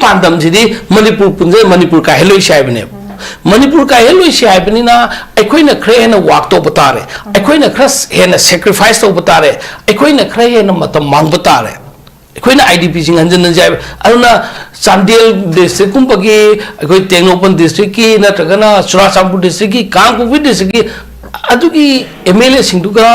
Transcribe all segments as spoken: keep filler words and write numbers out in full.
ꯄꯥꯟꯗꯝꯁꯤꯗꯤ ꯃꯅꯤꯄꯨꯔ ꯄꯨꯟꯖ ꯃꯅꯤꯄꯨꯔ ꯀꯥꯏꯍꯜꯂꯣꯏꯁꯤ ꯍꯥꯏꯕꯅꯦꯕ꯫ ꯃꯅꯤꯄꯨꯔ ꯀꯥꯏꯍꯜꯂꯣꯏꯁꯤ ꯍꯥꯏꯕꯅꯤꯅ ꯑꯩꯈꯣꯏꯅ ꯈꯔ ꯍꯦꯟꯅ ꯋꯥꯛ ꯇꯧꯕ ꯇꯥꯔꯦ, ꯑꯩꯈꯣꯏꯅ ꯈꯔ ꯍꯦꯟꯅ ꯁꯦꯀ꯭ꯔꯤꯐꯥꯏꯁ ꯇꯧꯕ ꯇꯥꯔꯦ, ꯑꯩꯈꯣꯏꯅ ꯈꯔ ꯍꯦꯟꯅ ꯃꯇꯝ ꯃꯥꯡꯕ ꯇꯥꯔꯦ꯫ ꯑꯩꯈꯣꯏꯅ ꯑꯥꯏ ꯗꯤ ꯄꯤꯁꯤꯡ ꯍꯟꯖꯤꯟ ꯍꯟꯖꯤꯟ ꯍꯥꯏꯕ, ꯑꯗꯨꯅ ꯆꯥꯟꯗꯦꯜ ꯗꯤꯁꯇ꯭ꯔꯤꯛꯀꯨꯝꯕꯒꯤ, ꯑꯩꯈꯣꯏ ꯇꯦꯡꯅꯧꯄꯜ ꯗꯤꯁꯇ꯭ꯔꯤꯛꯀꯤ ꯅꯠꯇ꯭ꯔꯒꯅ ꯆꯨꯔꯥꯆꯥꯟꯄꯨꯔ ꯗꯤꯁꯇ꯭ꯔꯤꯛꯀꯤ, ꯀꯥꯡꯄꯣꯛꯄꯤ ꯗꯤꯁꯇ꯭ꯔꯤꯛꯀꯤ ꯑꯗꯨꯒꯤ ꯑꯦꯝ ꯑꯦꯜ ꯑꯦꯁꯤꯡꯗꯨꯒ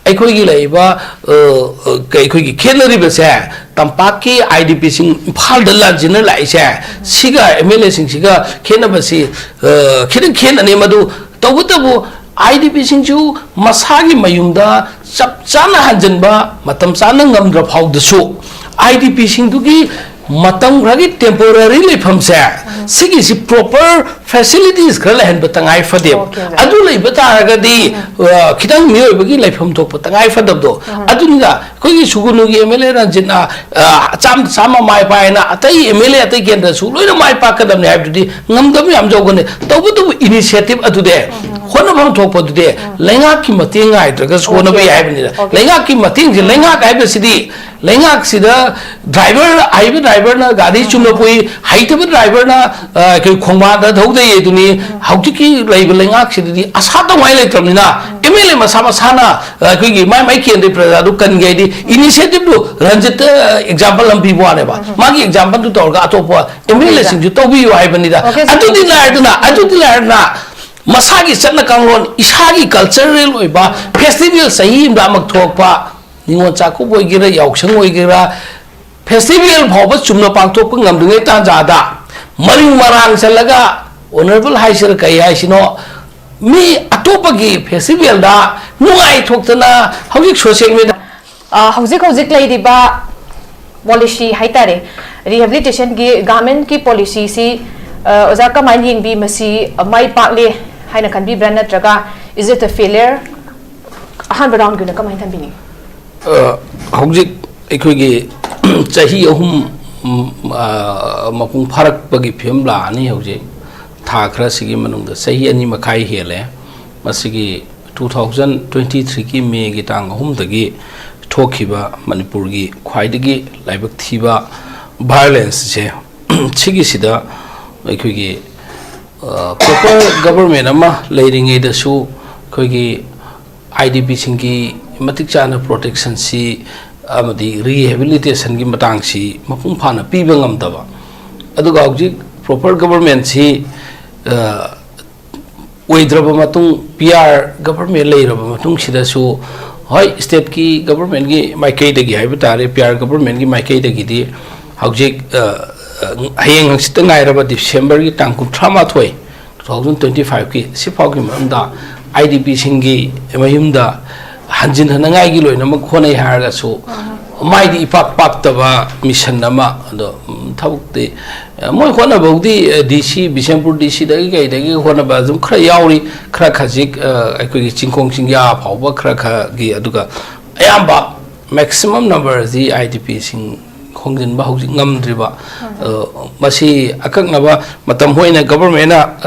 ꯑꯩꯈꯣꯏꯒꯤ ꯂꯩꯔꯤꯕ, ꯑ, ꯑ, ꯑꯩꯈꯣꯏꯒꯤ ꯈꯦꯠꯅꯔꯤꯕꯁꯦ, ꯇꯝꯄꯥꯛꯀꯤ ꯑꯥꯏ ꯗꯤ ꯄꯤꯁꯤꯡ ꯏꯝꯐꯥꯜꯗ ꯂꯥꯟꯁꯤꯟꯅ ꯂꯥꯛꯏꯁꯦ, ꯁꯤꯒ ꯑꯦꯝ ꯑꯦꯜ ꯑꯦꯁꯤꯡꯁꯤꯒ ꯈꯦꯠꯅꯕꯁꯤ, ꯑ, ꯈꯤꯇꯪ ꯈꯦꯠꯅꯅꯤ꯫ ꯃꯗꯨ ꯇꯧꯕꯇꯕꯨ ꯑꯥꯏ ꯗꯤ ꯄꯤꯁꯤꯡꯁꯨ ꯃꯁꯥꯒꯤ ꯃꯌꯨꯝꯗ ꯆꯞ ꯆꯥꯅ ꯍꯟꯖꯤꯟꯕ ꯃꯇꯝ ꯆꯥꯅ ꯉꯝꯗ꯭ꯔ ꯐꯥꯎꯗꯁꯨ, ꯑꯥꯏ ꯗꯤ ꯄꯤꯁꯤꯡꯗꯨꯒꯤ ꯃꯇꯝ ꯈꯔꯒꯤ ꯇꯦꯝꯄꯣꯔꯔꯤ ꯂꯩꯐꯝꯁꯦ, ꯁꯤꯒꯤꯁꯤ ꯄ꯭ꯔꯣꯄꯔ ꯐꯦꯁꯤꯂꯤꯇꯤꯁ ꯈꯔ ꯂꯩꯍꯟꯕ ꯇꯉꯥꯏ ꯐꯗꯦꯕ꯫ Okay, okay. ꯑꯗꯨ ꯂꯩꯕ ꯇꯥꯔꯒꯗꯤ, ꯑ, ꯈꯤꯇꯪ ꯃꯤꯑꯣꯏꯕꯒꯤ ꯂꯩꯐꯝ ꯊꯣꯛꯄ ꯇꯉꯥꯏ ꯐꯗꯕꯗꯣ, ꯑꯗꯨꯅꯤꯅ ꯑꯩꯈꯣꯏꯒꯤ ꯁꯨꯒꯨꯅꯨꯒꯤ ꯑꯦꯝ ꯑꯦꯜ ꯑꯦ ꯔꯟꯖꯤꯠꯅ, ꯑ, ꯆꯥꯝ ꯆꯥꯝꯃ ꯃꯥꯏ ꯄꯥꯛꯑꯦꯅ ꯑꯇꯩ ꯑꯦꯝ ꯑꯦꯜ ꯑꯦ ꯑꯇꯩ ꯀꯦꯟꯗ꯭ꯔꯁꯨ ꯂꯣꯏꯅ ꯃꯥꯏ ꯄꯥꯛꯀꯗꯕꯅꯤ ꯍꯥꯏꯕꯗꯨꯗꯤ ꯉꯝꯗꯕ ꯌꯥꯝ ꯌꯥꯎꯒꯅꯤ꯫ ꯇꯧꯕꯇꯕꯨ ꯏꯅꯤꯁꯤꯌꯦꯇꯤꯚ ꯑꯗꯨꯗꯤ, ꯍꯣꯠꯅꯐꯝ ꯊꯣꯛꯄꯗꯨꯗꯤ ꯂꯩꯉꯥꯛꯀꯤ ꯃꯇꯦꯡ ꯉꯥꯏꯗ꯭ꯔꯒꯁꯨ ꯍꯣꯠꯅꯕ ꯌꯥꯏ ꯍꯥꯏꯕꯅꯤꯗ꯫ ꯑꯣꯀꯦ꯫ ꯂꯩꯉꯥꯛꯀꯤ ꯃꯇꯦꯡꯁꯦ, ꯂꯩꯉꯥꯛ ꯍꯥꯏꯕꯁꯤꯗꯤ ꯂꯩꯉꯥꯛꯁꯤꯗ ꯗ꯭ꯔꯥꯏꯚꯔ, ꯑꯍꯩꯕ ꯗ꯭ꯔꯥꯏꯚꯔꯅ ꯒꯥꯔꯤ ꯆꯨꯝꯅ ꯄꯨꯏ, ꯍꯩꯇꯕ ꯗ꯭ꯔꯥꯏꯚꯔꯅ, ꯑ, ꯑꯩꯈꯣꯏ ꯈꯣꯡꯕꯥꯟꯗ ꯊꯧꯗꯩ ꯑꯗꯨꯅꯤ꯫ ꯍꯧꯖꯤꯛꯀꯤ ꯂꯩꯕ ꯂꯩꯉꯥꯛꯁꯤꯗꯗꯤ ꯑꯁꯥ ꯇꯧꯉꯥꯏ ꯂꯩꯇ꯭ꯔꯕꯅꯤꯅ, ꯑꯦꯝ ꯑꯦꯜ ꯑꯦ ꯃꯁꯥ ꯃꯁꯥꯅ, ꯑ, ꯑꯩꯈꯣꯏꯒꯤ ꯃꯥꯏ ꯃꯥꯏ ꯀꯦꯟꯗ꯭ꯔꯒꯤ ꯄ꯭ꯔꯖꯥꯗꯨ ꯀꯟꯒꯦ ꯍꯥꯏꯗꯤ, ꯏꯅꯤꯁꯤꯌꯦꯇꯤꯚꯇꯨ ꯔꯟꯖꯤꯠꯇ ꯑꯦꯛꯖꯥꯝꯄꯜ ꯑꯃ ꯄꯤꯕ ꯋꯥꯅꯦꯕ꯫ ꯃꯥꯒꯤ ꯑꯦꯛꯖꯥꯝꯄꯜꯗꯨ ꯇꯧꯔꯒ ꯑꯇꯣꯞꯄ ꯑꯦꯝ ꯑꯦꯜ ꯑꯦꯁꯤꯡꯁꯨ ꯇꯧꯕꯤꯌꯨ ꯍꯥꯏꯕꯅꯤꯗ꯫ Okay, sir. ꯑꯗꯨꯗꯤ ꯂꯥꯏꯔꯗꯅ, ꯑꯗꯨꯗꯤ ꯂꯥꯏꯔꯗꯅ, ꯃꯁꯥꯒꯤ ꯆꯠꯅ ꯀꯥꯡꯂꯣꯟ, ꯏꯁꯥꯒꯤ ꯀꯜꯆꯔꯦꯜ ꯑꯣꯏꯕ ꯐꯦꯁꯇꯤꯚꯦꯜ ꯆꯍꯤ ꯑꯃꯗ ꯑꯃꯨꯛ ꯊꯣꯛꯄ, ꯅꯤꯉꯣꯜ ꯆꯥꯛꯀꯧꯕ ꯑꯣꯏꯒꯦꯔꯥ, ꯌꯥꯎꯁꯪ ꯑꯣꯏꯒꯦꯔꯥ, ꯐꯦꯁꯇꯤꯚꯦꯜ ꯐꯥꯎꯕ ꯆꯨꯝꯅ ꯄꯥꯡꯊꯣꯛꯄ ꯉꯝꯗ꯭ꯔꯤꯉꯩ ꯇꯥꯟꯖꯥꯗ ꯃꯔꯤꯡ ꯃꯔꯥꯡ ꯆꯠꯂꯒ, ꯑꯣꯅꯔꯦꯕꯜ ꯍꯥꯏꯁꯤꯔꯥ ꯀꯩ ꯍꯥꯏꯁꯤꯅꯣ, ꯃꯤ ꯑꯇꯣꯞꯄꯒꯤ ꯐꯦꯁꯇꯤꯚꯦꯜꯗ ꯅꯨꯡꯉꯥꯏꯊꯣꯛꯇꯅ ꯍꯧꯖꯤꯛ ꯁꯣꯁꯤꯌꯦꯜ ꯃꯤꯗꯤꯌꯥ ꯑ, ꯍꯧꯖꯤꯛ ꯍꯧꯖꯤꯛ ꯂꯩꯔꯤꯕ ꯄꯣꯂꯤꯁꯤ ꯍꯥꯏꯇꯥꯔꯦ, ꯔꯤꯍꯦꯕꯤꯂꯤꯇꯦꯁꯟꯒꯤ ꯒꯚꯔꯟꯃꯦꯟꯠꯀꯤ ꯄꯣꯂꯤꯁꯤꯁꯤ, ꯑ, ꯑꯣꯖꯥ ꯀꯃꯥꯏꯅ ꯌꯦꯡꯕꯤ? ꯃꯁꯤ ꯃꯥꯏ ꯄꯥꯛꯂꯦ ꯍꯥꯏꯅ ꯈꯟꯕꯤꯕ꯭ꯔꯥ, ꯅꯠꯇ꯭ꯔꯒ is it a failure? ꯑꯍꯥꯟꯕ ꯔꯥꯎꯟꯒꯤ ꯑꯣꯏꯅ ꯀꯃꯥꯏꯅ ꯊꯝꯕꯤꯅꯤꯡꯉꯤ? ꯑ, ꯍꯧꯖꯤꯛ ꯑꯩꯈꯣꯏꯒꯤ ꯆꯍꯤ ꯑꯍꯨꯝ, ꯎꯝ, ꯑ, ꯃꯄꯨꯡ ꯐꯥꯔꯛꯄꯒꯤ ꯐꯤꯕꯝ ꯂꯥꯛꯑꯅꯤ꯫ ꯍꯧꯖꯤꯛ ꯊꯥ ꯈꯔꯁꯤꯒꯤ ꯃꯅꯨꯡꯗ ꯆꯍꯤ ꯑꯅꯤ ꯃꯈꯥꯏ ꯍꯦꯜꯂꯦ꯫ ꯃꯁꯤꯒꯤ two thousand twenty threeꯒꯤ ꯃꯦꯒꯤ ꯇꯥꯡ ꯑꯍꯨꯝꯗꯒꯤ ꯊꯣꯛꯈꯤꯕ ꯃꯅꯤꯄꯨꯔꯒꯤ ꯈ꯭ꯋꯥꯏꯗꯒꯤ ꯂꯥꯏꯕꯛ ꯊꯤꯕ ꯚꯥꯏꯑꯣꯂꯦꯟꯁꯁꯦ ꯁꯤꯒꯤꯁꯤꯗ ꯑꯩꯈꯣꯏꯒꯤ ꯄ꯭ꯔꯣꯄꯔ ꯒꯕꯔꯃꯦꯟ ꯑꯃ ꯂꯩꯔꯤꯉꯩꯗꯁꯨ ꯑꯩꯈꯣꯏꯒꯤ ꯑꯥꯏ ꯗꯤ ꯄꯤꯁꯤꯡꯒꯤ ꯃꯇꯤꯛ ꯆꯥꯅ ꯄ꯭ꯔꯣꯇꯦꯛꯁꯟꯁꯤ ꯑꯃꯗꯤ ꯔꯤꯍꯦꯕꯤꯂꯤꯇꯦꯁꯟꯒꯤ ꯃꯇꯥꯡꯁꯤ ꯃꯄꯨꯡ ꯐꯥꯅ ꯄꯤꯕ ꯉꯝꯗꯕ, ꯑꯗꯨꯒ ꯍꯧꯖꯤꯛ ꯄ꯭ꯔꯣꯄꯔ ꯒꯕꯔꯃꯦꯟꯁꯤ ꯑꯣꯏꯗ꯭ꯔꯕ ꯃꯇꯨꯡ, ꯄꯤ ꯑꯥꯔ ꯒꯕꯔꯃꯦꯟ ꯂꯩꯔꯕ ꯃꯇꯨꯡꯁꯤꯗꯁꯨ, ꯍꯣꯏ, ꯁ꯭ꯇꯦꯠꯀꯤ ꯒꯕꯔꯃꯦꯟꯒꯤ ꯃꯥꯏꯀꯩꯗꯒꯤ ꯍꯥꯏꯕ ꯇꯥꯔꯦ, ꯄꯤ ꯑꯥꯔ ꯒꯕꯔꯃꯦꯟꯒꯤ ꯃꯥꯏꯀꯩꯗꯒꯤꯗꯤ ꯍꯧꯖꯤꯛ ꯍꯌꯦꯡ ꯍꯪꯆꯤꯠꯇ ꯉꯥꯏꯔꯕ ꯗꯤꯁꯦꯝꯕꯔꯒꯤ ꯇꯥꯡ ꯀꯨꯟꯊ꯭ꯔꯥ ꯃꯥꯊꯣꯏ, ꯇꯨ ꯊꯥꯎꯖꯟ ꯇ꯭ꯋꯦꯟꯇꯤ ꯐꯥꯏꯚꯀꯤ ꯁꯤꯐꯥꯎꯒꯤ ꯃꯅꯨꯡꯗ ꯑꯥꯏ ꯗꯤ ꯄꯤꯁꯤꯡꯒꯤ ꯃꯌꯨꯝꯗ ꯍꯟꯖꯤꯟꯍꯟꯅꯉꯥꯏꯒꯤ ꯂꯣꯏꯅꯃꯛ ꯍꯣꯠꯅꯩ ꯍꯥꯏꯔꯒꯁꯨ, ꯃꯥꯏꯗꯤ ꯏꯄꯥꯛ ꯄꯥꯛꯇꯕ ꯃꯤꯁꯟ ꯑꯃ꯫ ꯑꯗꯣ ꯊꯕꯛꯇꯤ ꯃꯣꯏ ꯍꯣꯠꯅꯕꯕꯨꯗꯤ ꯗꯤ ꯁꯤ, ꯕꯤꯁꯦꯝꯄꯨꯔ ꯗꯤ ꯁꯤꯗꯒꯤ ꯀꯩꯗꯒꯤ ꯍꯣꯠꯅꯕ ꯑꯗꯨꯝ ꯈꯔ ꯌꯥꯎꯔꯤ, ꯈꯔ ꯈꯖꯤꯛ ꯑꯩꯈꯣꯏꯒꯤ ꯆꯤꯡꯈꯣꯡ ꯆꯤꯡꯌꯥ ꯐꯥꯎꯕ ꯈꯔ ꯈꯔꯒꯤ, ꯑꯗꯨꯒ ꯑꯌꯥꯝꯕ ꯃꯦꯛꯁꯤꯃꯝ ꯅꯝꯕꯔꯁꯤ ꯑꯥꯏ ꯗꯤ ꯄꯤꯁꯤꯡ ꯈꯣꯝꯖꯤꯟꯕ ꯍꯧꯖꯤꯛ ꯉꯝꯗ꯭ꯔꯤꯕ꯫ ꯃꯁꯤ ꯑꯀꯛꯅꯕ ꯃꯇꯝ ꯑꯣꯏꯅ ꯒꯕꯔꯃꯦꯟꯅ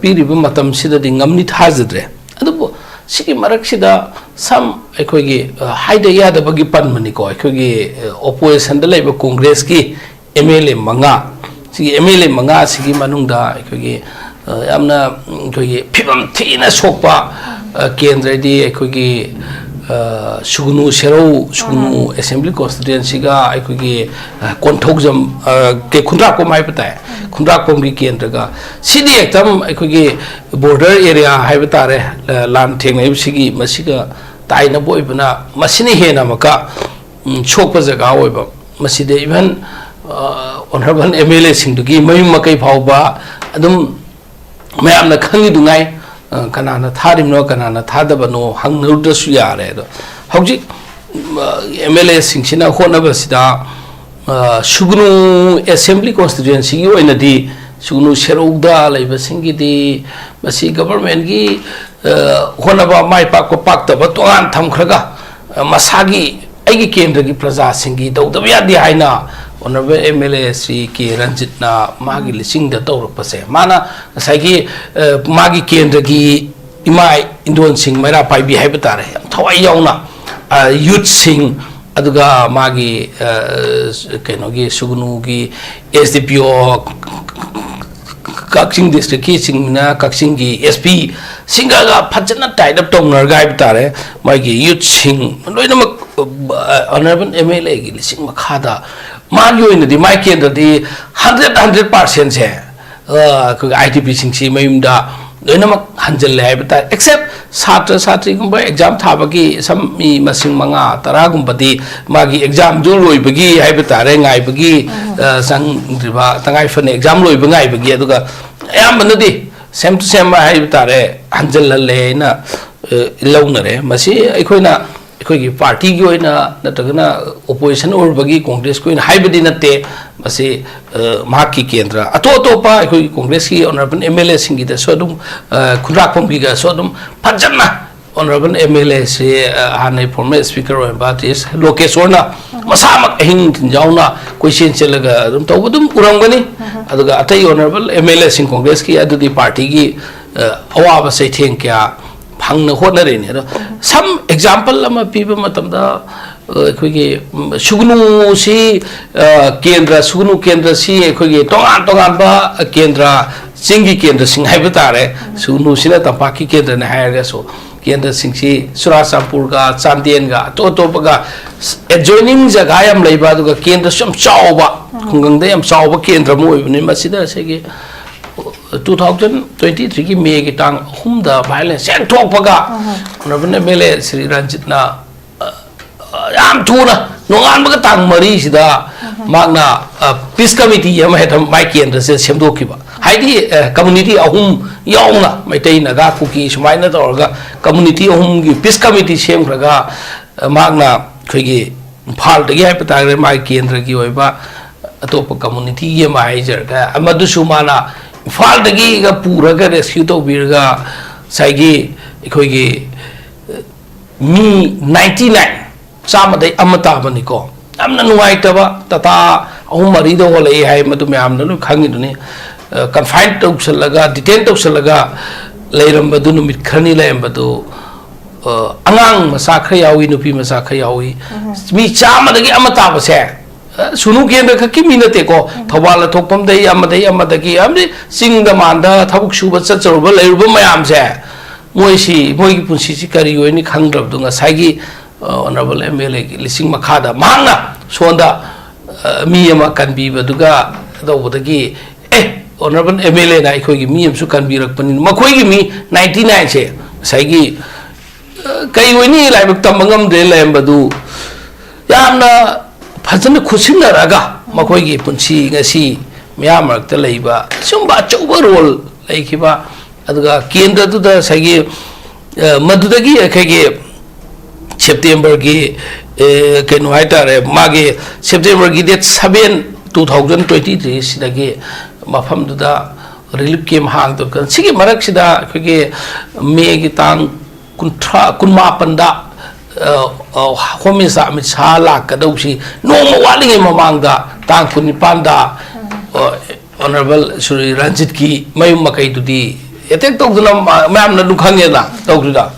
ꯄꯤꯔꯤꯕ ꯃꯇꯝꯁꯤꯗꯗꯤ ꯉꯝꯅꯤ ꯊꯥꯖꯗ꯭ꯔꯦ꯫ ꯑꯗꯨꯕꯨ ꯁꯤꯒꯤ ꯃꯔꯛꯁꯤꯗ ꯁꯝ ꯑꯩꯈꯣꯏꯒꯤ ꯍꯥꯏꯗ ꯌꯥꯗꯕꯒꯤ ꯄꯟꯕꯅꯤꯀꯣ, ꯑꯩꯈꯣꯏꯒꯤ ꯑꯣꯄꯣꯖꯤꯁꯟꯗ ꯂꯩꯕ ꯀꯣꯡꯒ꯭ꯔꯦꯁꯀꯤ ꯑꯦꯝ ꯑꯦꯜ ꯑꯦ ꯃꯉꯥ, ꯁꯤꯒꯤ ꯑꯦꯝ ꯑꯦꯜ ꯑꯦ ꯃꯉꯥꯁꯤꯒꯤ ꯃꯅꯨꯡꯗ ꯑꯩꯈꯣꯏꯒꯤ ꯌꯥꯝꯅ ꯑꯩꯈꯣꯏꯒꯤ ꯐꯤꯕꯝ ꯊꯤꯅ ꯁꯣꯛꯄ ꯀꯦꯟꯗ꯭ꯔꯗꯤ ꯑꯩꯈꯣꯏꯒꯤ ꯁꯨꯒꯅꯨ ꯁꯦꯔꯧ, ꯁꯨꯒꯅꯨ ꯑꯦꯁꯦꯝꯕ꯭ꯂꯤ ꯀꯣꯟꯁꯇꯤꯇ꯭ꯋꯦꯟꯁꯤꯒ ꯑꯩꯈꯣꯏꯒꯤ ꯀꯣꯟꯊꯧꯖꯝ, ꯈꯨꯟꯗ꯭ꯔꯥꯛꯄꯝ ꯍꯥꯏꯕ ꯇꯥꯏ, ꯈꯨꯟꯗ꯭ꯔꯥꯛꯄꯝꯒꯤ ꯀꯦꯟꯗ꯭ꯔꯒ꯫ ꯁꯤꯗꯤ ꯍꯦꯛꯇ ꯑꯩꯈꯣꯏꯒꯤ ꯕꯣꯔꯗꯔ ꯑꯦꯔꯤꯌꯥ ꯍꯥꯏꯕ ꯇꯥꯔꯦ, ꯂꯥꯟ ꯊꯦꯡꯅꯔꯤꯕꯁꯤꯒꯤ ꯃꯁꯤꯒ ꯇꯥꯏꯅꯕ ꯑꯣꯏꯕꯅ, ꯃꯁꯤꯅ ꯍꯦꯟꯅ ꯑꯃꯨꯛꯀ ꯁꯣꯛꯄ ꯖꯒꯥ ꯑꯣꯏꯕ꯫ ꯃꯁꯤꯗ ꯏꯚꯟ ꯑꯣꯅꯔꯦꯕꯜ ꯑꯦꯝ ꯑꯦꯜ ꯑꯦꯁꯤꯡꯗꯨꯒꯤ ꯃꯌꯨꯝ ꯃꯀꯩ ꯐꯥꯎꯕ ꯑꯗꯨꯝ ꯃꯌꯥꯝꯅ ꯈꯪꯉꯤꯗꯨꯉꯥꯏ, ꯀꯅꯥꯅ ꯊꯥꯔꯤꯕꯅꯣ, ꯀꯅꯥꯅ ꯊꯥꯗꯕꯅꯣ ꯍꯪꯅꯔꯨꯗ꯭ꯔꯁꯨ ꯌꯥꯔꯦ꯫ ꯑꯗꯣ ꯍꯧꯖꯤꯛ ꯑꯦꯝ ꯑꯦꯜ ꯑꯦꯁꯤꯡꯁꯤꯅ ꯍꯣꯠꯅꯕꯁꯤꯗ ꯁꯨꯒꯅꯨ ꯑꯦꯁꯦꯝꯕ꯭ꯂꯤ ꯀꯣꯟꯁꯇꯤꯇ꯭ꯋꯦꯟꯁꯤꯒꯤ ꯑꯣꯏꯅꯗꯤ, ꯁꯨꯒꯅꯨ ꯁꯦꯔꯧꯗ ꯂꯩꯕꯁꯤꯡꯒꯤꯗꯤ ꯃꯁꯤ ꯒꯕꯔꯃꯦꯟꯒꯤ ꯍꯣꯠꯅꯕ ꯃꯥꯏ ꯄꯥꯛꯄ ꯄꯥꯛꯇꯕ ꯇꯣꯉꯥꯟ ꯊꯝꯈ꯭ꯔꯒ, ꯃꯁꯥꯒꯤ, ꯑꯩꯒꯤ ꯀꯦꯟꯗ꯭ꯔꯒꯤ ꯄ꯭ꯔꯖꯥꯁꯤꯡꯒꯤ ꯇꯧꯗꯕ ꯌꯥꯗꯦ ꯍꯥꯏꯅ honourable M L A Shri K ꯔꯟꯖꯤꯠꯅ ꯃꯥꯒꯤ ꯂꯤꯆꯤꯡꯗ ꯇꯧꯔꯛꯄꯁꯦ, ꯃꯥꯅ ꯉꯁꯥꯏꯒꯤ ꯃꯥꯒꯤ ꯀꯦꯟꯗ꯭ꯔꯒꯤ ꯏꯃꯥ ꯏꯟꯗꯣꯟꯁꯤꯡ ꯃꯩꯔꯥ ꯄꯥꯏꯕꯤ ꯍꯥꯏꯕ ꯇꯥꯔꯦ, ꯌꯥꯝ ꯊꯋꯥꯏ ꯌꯥꯎꯅ ꯌꯨꯠꯁꯤꯡ, ꯑꯗꯨꯒ ꯃꯥꯒꯤ, ꯑ, ꯀꯩꯅꯣꯒꯤ, ꯁꯨꯒꯅꯨꯒꯤ ꯑꯦꯁ ꯗꯤ ꯄꯤ ꯑꯣ, ꯀꯛꯆꯤꯡ ꯗꯤꯁꯇ꯭ꯔꯤꯛꯀꯤ ꯆꯤꯡꯅ ꯀꯛꯆꯤꯡꯒꯤ ꯑꯦꯁ ꯄꯤ ꯁꯤꯡꯒꯒ ꯐꯖꯅ ꯇꯥꯏꯠ ꯑꯞ ꯇꯧꯅꯔꯒ ꯍꯥꯏꯕ ꯇꯥꯔꯦ, ꯃꯥꯒꯤ ꯌꯨꯠꯁꯤꯡ ꯂꯣꯏꯅꯃꯛ, ꯑ, ꯑꯣꯅꯔꯦꯕꯜ ꯑꯦꯝ ꯑꯦꯜ ꯑꯦꯒꯤ ꯂꯤꯁꯤꯡ ꯃꯈꯥꯗ ꯃꯥꯒꯤ ꯑꯣꯏꯅꯗꯤ ꯃꯥꯏ ꯀꯦꯟꯗ꯭ꯔꯗꯤ ꯍꯟꯗ꯭ꯔꯦꯠ, ꯍꯟꯗ꯭ꯔꯦꯠ ꯄꯥꯔꯁꯦꯟꯁꯦ, ꯑ, ꯑꯩꯈꯣꯏꯒꯤ ꯑꯥꯏ ꯗꯤ ꯄꯤꯁꯤꯡꯁꯤ ꯃꯌꯨꯝꯗ ꯂꯣꯏꯅꯃꯛ ꯍꯟꯖꯤꯜꯂꯦ ꯍꯥꯏꯕ ꯇꯥꯔꯦ꯫ ꯑꯦꯛꯁꯦꯞ ꯁꯥꯇ꯭ꯔ ꯁꯥꯇ꯭ꯔꯤꯒꯨꯝꯕ ꯑꯦꯛꯖꯥꯝ ꯊꯥꯕꯒꯤ ꯁꯝ ꯃꯤ ꯃꯁꯤꯡ ꯃꯉꯥ ꯇꯔꯥꯒꯨꯝꯕꯗꯤ ꯃꯥꯒꯤ ꯑꯦꯛꯖꯥꯝꯗꯨ ꯂꯣꯏꯕꯒꯤ ꯍꯥꯏꯕ ꯇꯥꯔꯦ, ꯉꯥꯏꯕꯒꯤ, ꯑ, ꯆꯪꯗ꯭ꯔꯤꯕ, ꯇꯉꯥꯏ ꯐꯗꯅ ꯑꯦꯛꯖꯥꯝ ꯂꯣꯏꯕ ꯉꯥꯏꯕꯒꯤ, ꯑꯗꯨꯒ ꯑꯌꯥꯝꯕꯅꯗꯤ ꯁꯦꯝ ꯇꯨ ꯁꯦꯝ ꯍꯥꯏꯕ ꯇꯥꯔꯦ, ꯍꯟꯖꯤꯜꯍꯜꯂꯦ ꯍꯥꯏꯅ, ꯑ, ꯂꯧꯅꯔꯦ꯫ ꯃꯁꯤ ꯑꯩꯈꯣꯏꯅ, ꯑꯩꯈꯣꯏꯒꯤ ꯄꯥꯔꯇꯤꯒꯤ ꯑꯣꯏꯅ ꯅꯠꯇ꯭ꯔꯒꯅ ꯑꯣꯄꯣꯖꯤꯁꯟ ꯑꯣꯏꯔꯨꯕꯒꯤ ꯀꯣꯡꯒ꯭ꯔꯦꯁꯀꯤ ꯑꯣꯏꯅ ꯍꯥꯏꯕꯗꯤ ꯅꯠꯇꯦ꯫ ꯃꯁꯤ, ꯑ, ꯃꯍꯥꯛꯀꯤ ꯀꯦꯟꯗ꯭ꯔ ꯑꯇꯣꯞ ꯑꯇꯣꯞꯄ ꯑꯩꯈꯣꯏꯒꯤ ꯀꯣꯡꯒ꯭ꯔꯦꯁꯀꯤ ꯑꯣꯅꯔꯦꯕꯜ ꯑꯦꯝ ꯑꯦꯜ ꯑꯦꯁꯤꯡꯒꯤꯗꯁꯨ ꯑꯗꯨꯝ, ꯑ, ꯈꯨꯟꯗ꯭ꯔꯥꯛꯄꯝꯒꯤꯒꯁꯨ ꯑꯗꯨꯝ ꯐꯖꯅ ꯑꯣꯅꯔꯦꯕꯜ ꯑꯦꯝ ꯑꯦꯜ ꯑꯦꯁꯤ, ꯑ, ꯍꯥꯟꯅꯩ ꯐꯣꯔꯃꯔ ꯁ꯭ꯄꯤꯀꯔ ꯑꯣꯏꯔꯝꯕ ꯇꯤ ꯑꯦꯁ ꯂꯣꯀꯦꯁꯣꯔꯅ ꯃꯁꯥꯃꯛ ꯑꯍꯤꯡ ꯅꯨꯡꯊꯤꯟ ꯌꯥꯎꯅ ꯀꯣꯏꯆꯦꯟ ꯆꯦꯜꯂꯒ ꯑꯗꯨꯝ ꯇꯧꯕ ꯑꯗꯨꯝ ꯎꯔꯝꯒꯅꯤ꯫ ꯑꯗꯨꯒ ꯑꯇꯩ ꯑꯣꯅꯔꯦꯕꯜ ꯑꯦꯝ ꯑꯦꯜ ꯑꯦꯁꯤꯡ ꯀꯣꯡꯒ꯭ꯔꯦꯁꯀꯤ ꯑꯗꯨꯗꯤ ꯄꯥꯔꯇꯤꯒꯤ, ꯑ, ꯑꯋꯥꯕ ꯆꯩꯊꯦꯡ ꯀꯌꯥ ꯐꯪꯅ ꯍꯣꯠꯅꯔꯤꯅꯤ꯫ ꯑꯗꯣ ꯁꯝ ꯑꯦꯛꯖꯥꯝꯄꯜ ꯑꯃ ꯄꯤꯕ ꯃꯇꯝꯗ, ꯑ, ꯑꯩꯈꯣꯏꯒꯤ, ꯎꯝ, ꯁꯨꯒꯅꯨꯁꯤ, ꯑ, ꯀꯦꯟꯗ꯭ꯔ, ꯁꯨꯒꯅꯨ ꯀꯦꯟꯗ꯭ꯔꯁꯤ ꯑꯩꯈꯣꯏꯒꯤ ꯇꯣꯉꯥꯟ ꯇꯣꯉꯥꯟꯕ ꯀꯦꯟꯗ꯭ꯔ, ꯆꯤꯡꯒꯤ ꯀꯦꯟꯗ꯭ꯔꯁꯤꯡ ꯍꯥꯏꯕ ꯇꯥꯔꯦ꯫ ꯁꯨꯒꯅꯨꯁꯤꯅ ꯇꯝꯄꯥꯛꯀꯤ ꯀꯦꯟꯗ꯭ꯔꯅꯤ ꯍꯥꯏꯔꯒꯁꯨ, ꯀꯦꯟꯗ꯭ꯔꯁꯤꯡꯁꯤ ꯆꯨꯔꯥꯆꯥꯟꯄꯨꯔꯒ ꯆꯥꯟꯗꯦꯜꯒ ꯑꯇꯣꯞ ꯑꯇꯣꯞꯄꯒ ꯑꯦꯗꯖꯣꯏꯅꯤꯡ ꯖꯒꯥ ꯌꯥꯝ ꯂꯩꯕ, ꯑꯗꯨꯒ ꯀꯦꯟꯗ꯭ꯔꯁꯨ ꯌꯥꯝ ꯆꯥꯎꯕ, ꯈꯨꯡꯒꯪꯗ ꯌꯥꯝ ꯆꯥꯎꯕ ꯀꯦꯟꯗ꯭ꯔ ꯑꯃ ꯑꯣꯏꯕꯅꯤ꯫ ꯃꯁꯤꯗ ꯉꯁꯥꯏꯒꯤ ꯇꯨ ꯊꯥꯎꯖꯟ ꯇ꯭ꯋꯦꯟꯇꯤ ꯊ꯭ꯔꯤꯒꯤ ꯃꯦꯒꯤ ꯇꯥꯡ ꯑꯍꯨꯝꯗ ꯚꯥꯏꯑꯣꯂꯦꯟꯁ ꯍꯦꯛ ꯊꯣꯛꯄꯒ, ꯑꯍꯥ꯫ Honourable M L A Shri ꯔꯟꯖꯤꯠꯅ, ꯑ, ꯑ, ꯌꯥꯝ ꯊꯨꯅ ꯅꯣꯡꯉꯥꯟꯕꯒ ꯇꯥꯡ ꯃꯔꯤꯁꯤꯗ ꯃꯍꯥꯛꯅ, ꯑ, ꯄꯤꯁ ꯀꯃꯤꯇꯤ ꯑꯃ ꯍꯦꯛꯇ ꯃꯥꯏ ꯀꯦꯟꯗ꯭ꯔꯁꯦ ꯁꯦꯝꯗꯣꯛꯈꯤꯕ꯫ ꯍꯥꯏꯗꯤ, ꯑ, ꯀꯝꯃꯨꯅꯤꯇꯤ ꯑꯍꯨꯝ ꯌꯥꯎꯅ, ꯃꯩꯇꯩ, ꯅꯥꯒꯥ, ꯀꯨꯀꯤ ꯁꯨꯃꯥꯏꯅ ꯇꯧꯔꯒ ꯀꯝꯃꯨꯅꯤꯇꯤ ꯑꯍꯨꯝꯒꯤ ꯄꯤꯁ ꯀꯃꯤꯇꯤ ꯁꯦꯝꯈ꯭ꯔꯒ, ꯑ, ꯃꯍꯥꯛꯅ ꯑꯩꯈꯣꯏꯒꯤ ꯏꯝꯐꯥꯜꯗꯒꯤ ꯍꯥꯏꯕ ꯇꯥꯔꯒꯗꯤ ꯃꯥꯒꯤ ꯀꯦꯟꯗ꯭ꯔꯒꯤ ꯑꯣꯏꯕ ꯑꯇꯣꯞꯄ ꯀꯝꯃꯨꯅꯤꯇꯤꯒꯤ ꯑꯃ ꯍꯥꯏꯖꯔꯒ, ꯃꯗꯨꯁꯨ ꯃꯥꯅ ꯏꯝꯐꯥꯜꯗꯒꯤꯒ ꯄꯨꯔꯒ ꯔꯦꯁꯀ꯭ꯌꯨ ꯇꯧꯕꯤꯔꯒ ꯉꯁꯥꯏꯒꯤ ꯑꯩꯈꯣꯏꯒꯤ ꯃꯤ ꯅꯥꯏꯟꯇꯤ ꯅꯥꯏꯟ, ꯆꯥꯝꯃꯗꯩ ꯑꯃ ꯇꯥꯕꯅꯤꯀꯣ꯫ ꯌꯥꯝꯅ ꯅꯨꯡꯉꯥꯏꯇꯕ, ꯇꯥꯇꯥ ꯑꯍꯨꯝ ꯃꯔꯤꯗ ꯍꯣꯜꯂꯛꯏ ꯍꯥꯏ, ꯃꯗꯨ ꯃꯌꯥꯝꯅ ꯂꯣꯏ ꯈꯪꯉꯤꯗꯨꯅꯤ꯫ ꯑ, ꯀꯟꯐꯥꯏꯟ ꯇꯧꯁꯜꯂꯒ, ꯗꯤꯇꯦꯟ ꯇꯧꯁꯜꯂꯒ ꯂꯩꯔꯝꯕꯗꯨ, ꯅꯨꯃꯤꯠ ꯈꯔꯅꯤ ꯂꯩꯔꯝꯕꯗꯨ, ꯑ, ꯑꯉꯥꯡ ꯃꯆꯥ ꯈꯔ ꯌꯥꯎꯏ, ꯅꯨꯄꯤ ꯃꯆꯥ ꯈꯔ ꯌꯥꯎꯏ꯫ ꯃꯤ ꯆꯥꯝꯃꯗꯒꯤ ꯑꯃ ꯇꯥꯕꯁꯦ, ꯑ, ꯁꯨꯅꯨ ꯀꯦꯟꯗ꯭ꯔ ꯈꯛꯀꯤ ꯃꯤ ꯅꯠꯇꯦꯀꯣ, ꯊꯧꯕꯥꯜ ꯑꯊꯣꯛꯄꯝꯗꯒꯤ, ꯑꯃꯗꯒꯤ, ꯑꯃꯗꯒꯤ, ꯑꯃꯗꯤ ꯆꯤꯡꯗ ꯃꯥꯟꯗ ꯊꯕꯛ ꯁꯨꯕ ꯆꯠꯆꯔꯨꯕ ꯂꯩꯔꯨꯕ ꯃꯌꯥꯝꯁꯦ, ꯃꯣꯏꯁꯤ, ꯃꯣꯏꯒꯤ ꯄꯨꯟꯁꯤꯁꯤ ꯀꯔꯤ ꯑꯣꯏꯅꯤ ꯈꯪꯗ꯭ꯔꯕꯗꯣ, ꯉꯁꯥꯏꯒꯤ, ꯑ, ꯑꯣꯅꯔꯦꯕꯜ ꯑꯦꯝ ꯑꯦꯜ ꯑꯦꯒꯤ ꯂꯤꯁꯤꯡ ꯃꯈꯥꯗ ꯃꯍꯥꯛꯅ ꯁꯣꯟꯗ, ꯑ, ꯃꯤ ꯑꯃ ꯀꯟꯕꯤꯕꯗꯨꯒ ꯇꯧꯕꯗꯒꯤ, ꯑꯦ, ꯑꯣꯅꯔꯦꯕꯜ ꯑꯦꯝ ꯑꯦꯜ ꯑꯦꯅ ꯑꯩꯈꯣꯏꯒꯤ ꯃꯤ ꯑꯃꯁꯨ ꯀꯟꯕꯤꯔꯛꯄꯅꯤ, ꯃꯈꯣꯏꯒꯤ ꯃꯤ ꯅꯥꯏꯟꯇꯤ ꯅꯥꯏꯟꯁꯦ ꯉꯁꯥꯏꯒꯤ, ꯑ, ꯀꯩ ꯑꯣꯏꯅꯤ, ꯂꯥꯏꯕꯛ ꯇꯝꯕ ꯉꯝꯗ꯭ꯔꯦ ꯂꯩꯔꯝꯕꯗꯨ ꯌꯥꯝꯅ ꯐꯖꯅ ꯈꯨꯠꯁꯤꯟꯅꯔꯒ ꯃꯈꯣꯏꯒꯤ ꯄꯨꯟꯁꯤ ꯉꯁꯤ ꯃꯤꯌꯥꯝ ꯃꯔꯛꯇ ꯂꯩꯕ ꯁꯤꯒꯨꯝꯕ ꯑꯆꯧꯕ ꯔꯣꯜ ꯂꯩꯈꯤꯕ, ꯑꯗꯨꯒ ꯀꯦꯟꯗ꯭ꯔꯗꯨꯗ ꯉꯁꯥꯏꯒꯤ, ꯑ, ꯃꯗꯨꯗꯒꯤ ꯑꯩꯈꯣꯏꯒꯤ ꯁꯦꯞꯇꯦꯝꯕꯔꯒꯤ, ꯑ, ꯀꯩꯅꯣ ꯍꯥꯏꯇꯥꯔꯦ, ꯃꯥꯒꯤ ꯁꯦꯞꯇꯦꯝꯕꯔꯒꯤ date seven, two thousand twenty three ꯁꯤꯗꯒꯤ ꯃꯐꯝꯗꯨꯗ relief camp ꯍꯥꯡꯗꯣꯛꯀꯅꯤ꯫ ꯁꯤꯒꯤ ꯃꯔꯛꯁꯤꯗ ꯑꯩꯈꯣꯏꯒꯤ ꯃꯦꯒꯤ ꯇꯥꯡ ꯀꯨꯟꯊ꯭ꯔꯥ, ꯀꯨꯟꯃꯥꯄꯟꯗ, ꯑ, ꯑ, ꯍꯣꯝ ꯃꯤꯅꯤꯁꯇꯔ ꯑꯃꯤꯠ ꯁꯥꯍ ꯂꯥꯛꯀꯗꯧꯕꯁꯤ ꯅꯣꯡꯃ ꯋꯥꯠꯂꯤꯉꯩ ꯃꯃꯥꯡꯗ, ꯇꯥꯡ ꯀꯨꯟꯅꯤꯄꯥꯟꯗ, ꯑ, ꯑꯣꯅꯔꯦꯕꯜ ꯁ꯭ꯔꯤ ꯔꯟꯖꯤꯠꯀꯤ ꯃꯌꯨꯝ ꯃꯀꯩꯗꯨꯗꯤ ꯑꯦꯇꯦꯛ ꯇꯧꯗꯅ ꯃ-, ꯃꯌꯥꯝꯅ ꯑꯗꯨꯝ ꯈꯪꯉꯦꯅ ꯇꯧꯗꯨꯗ,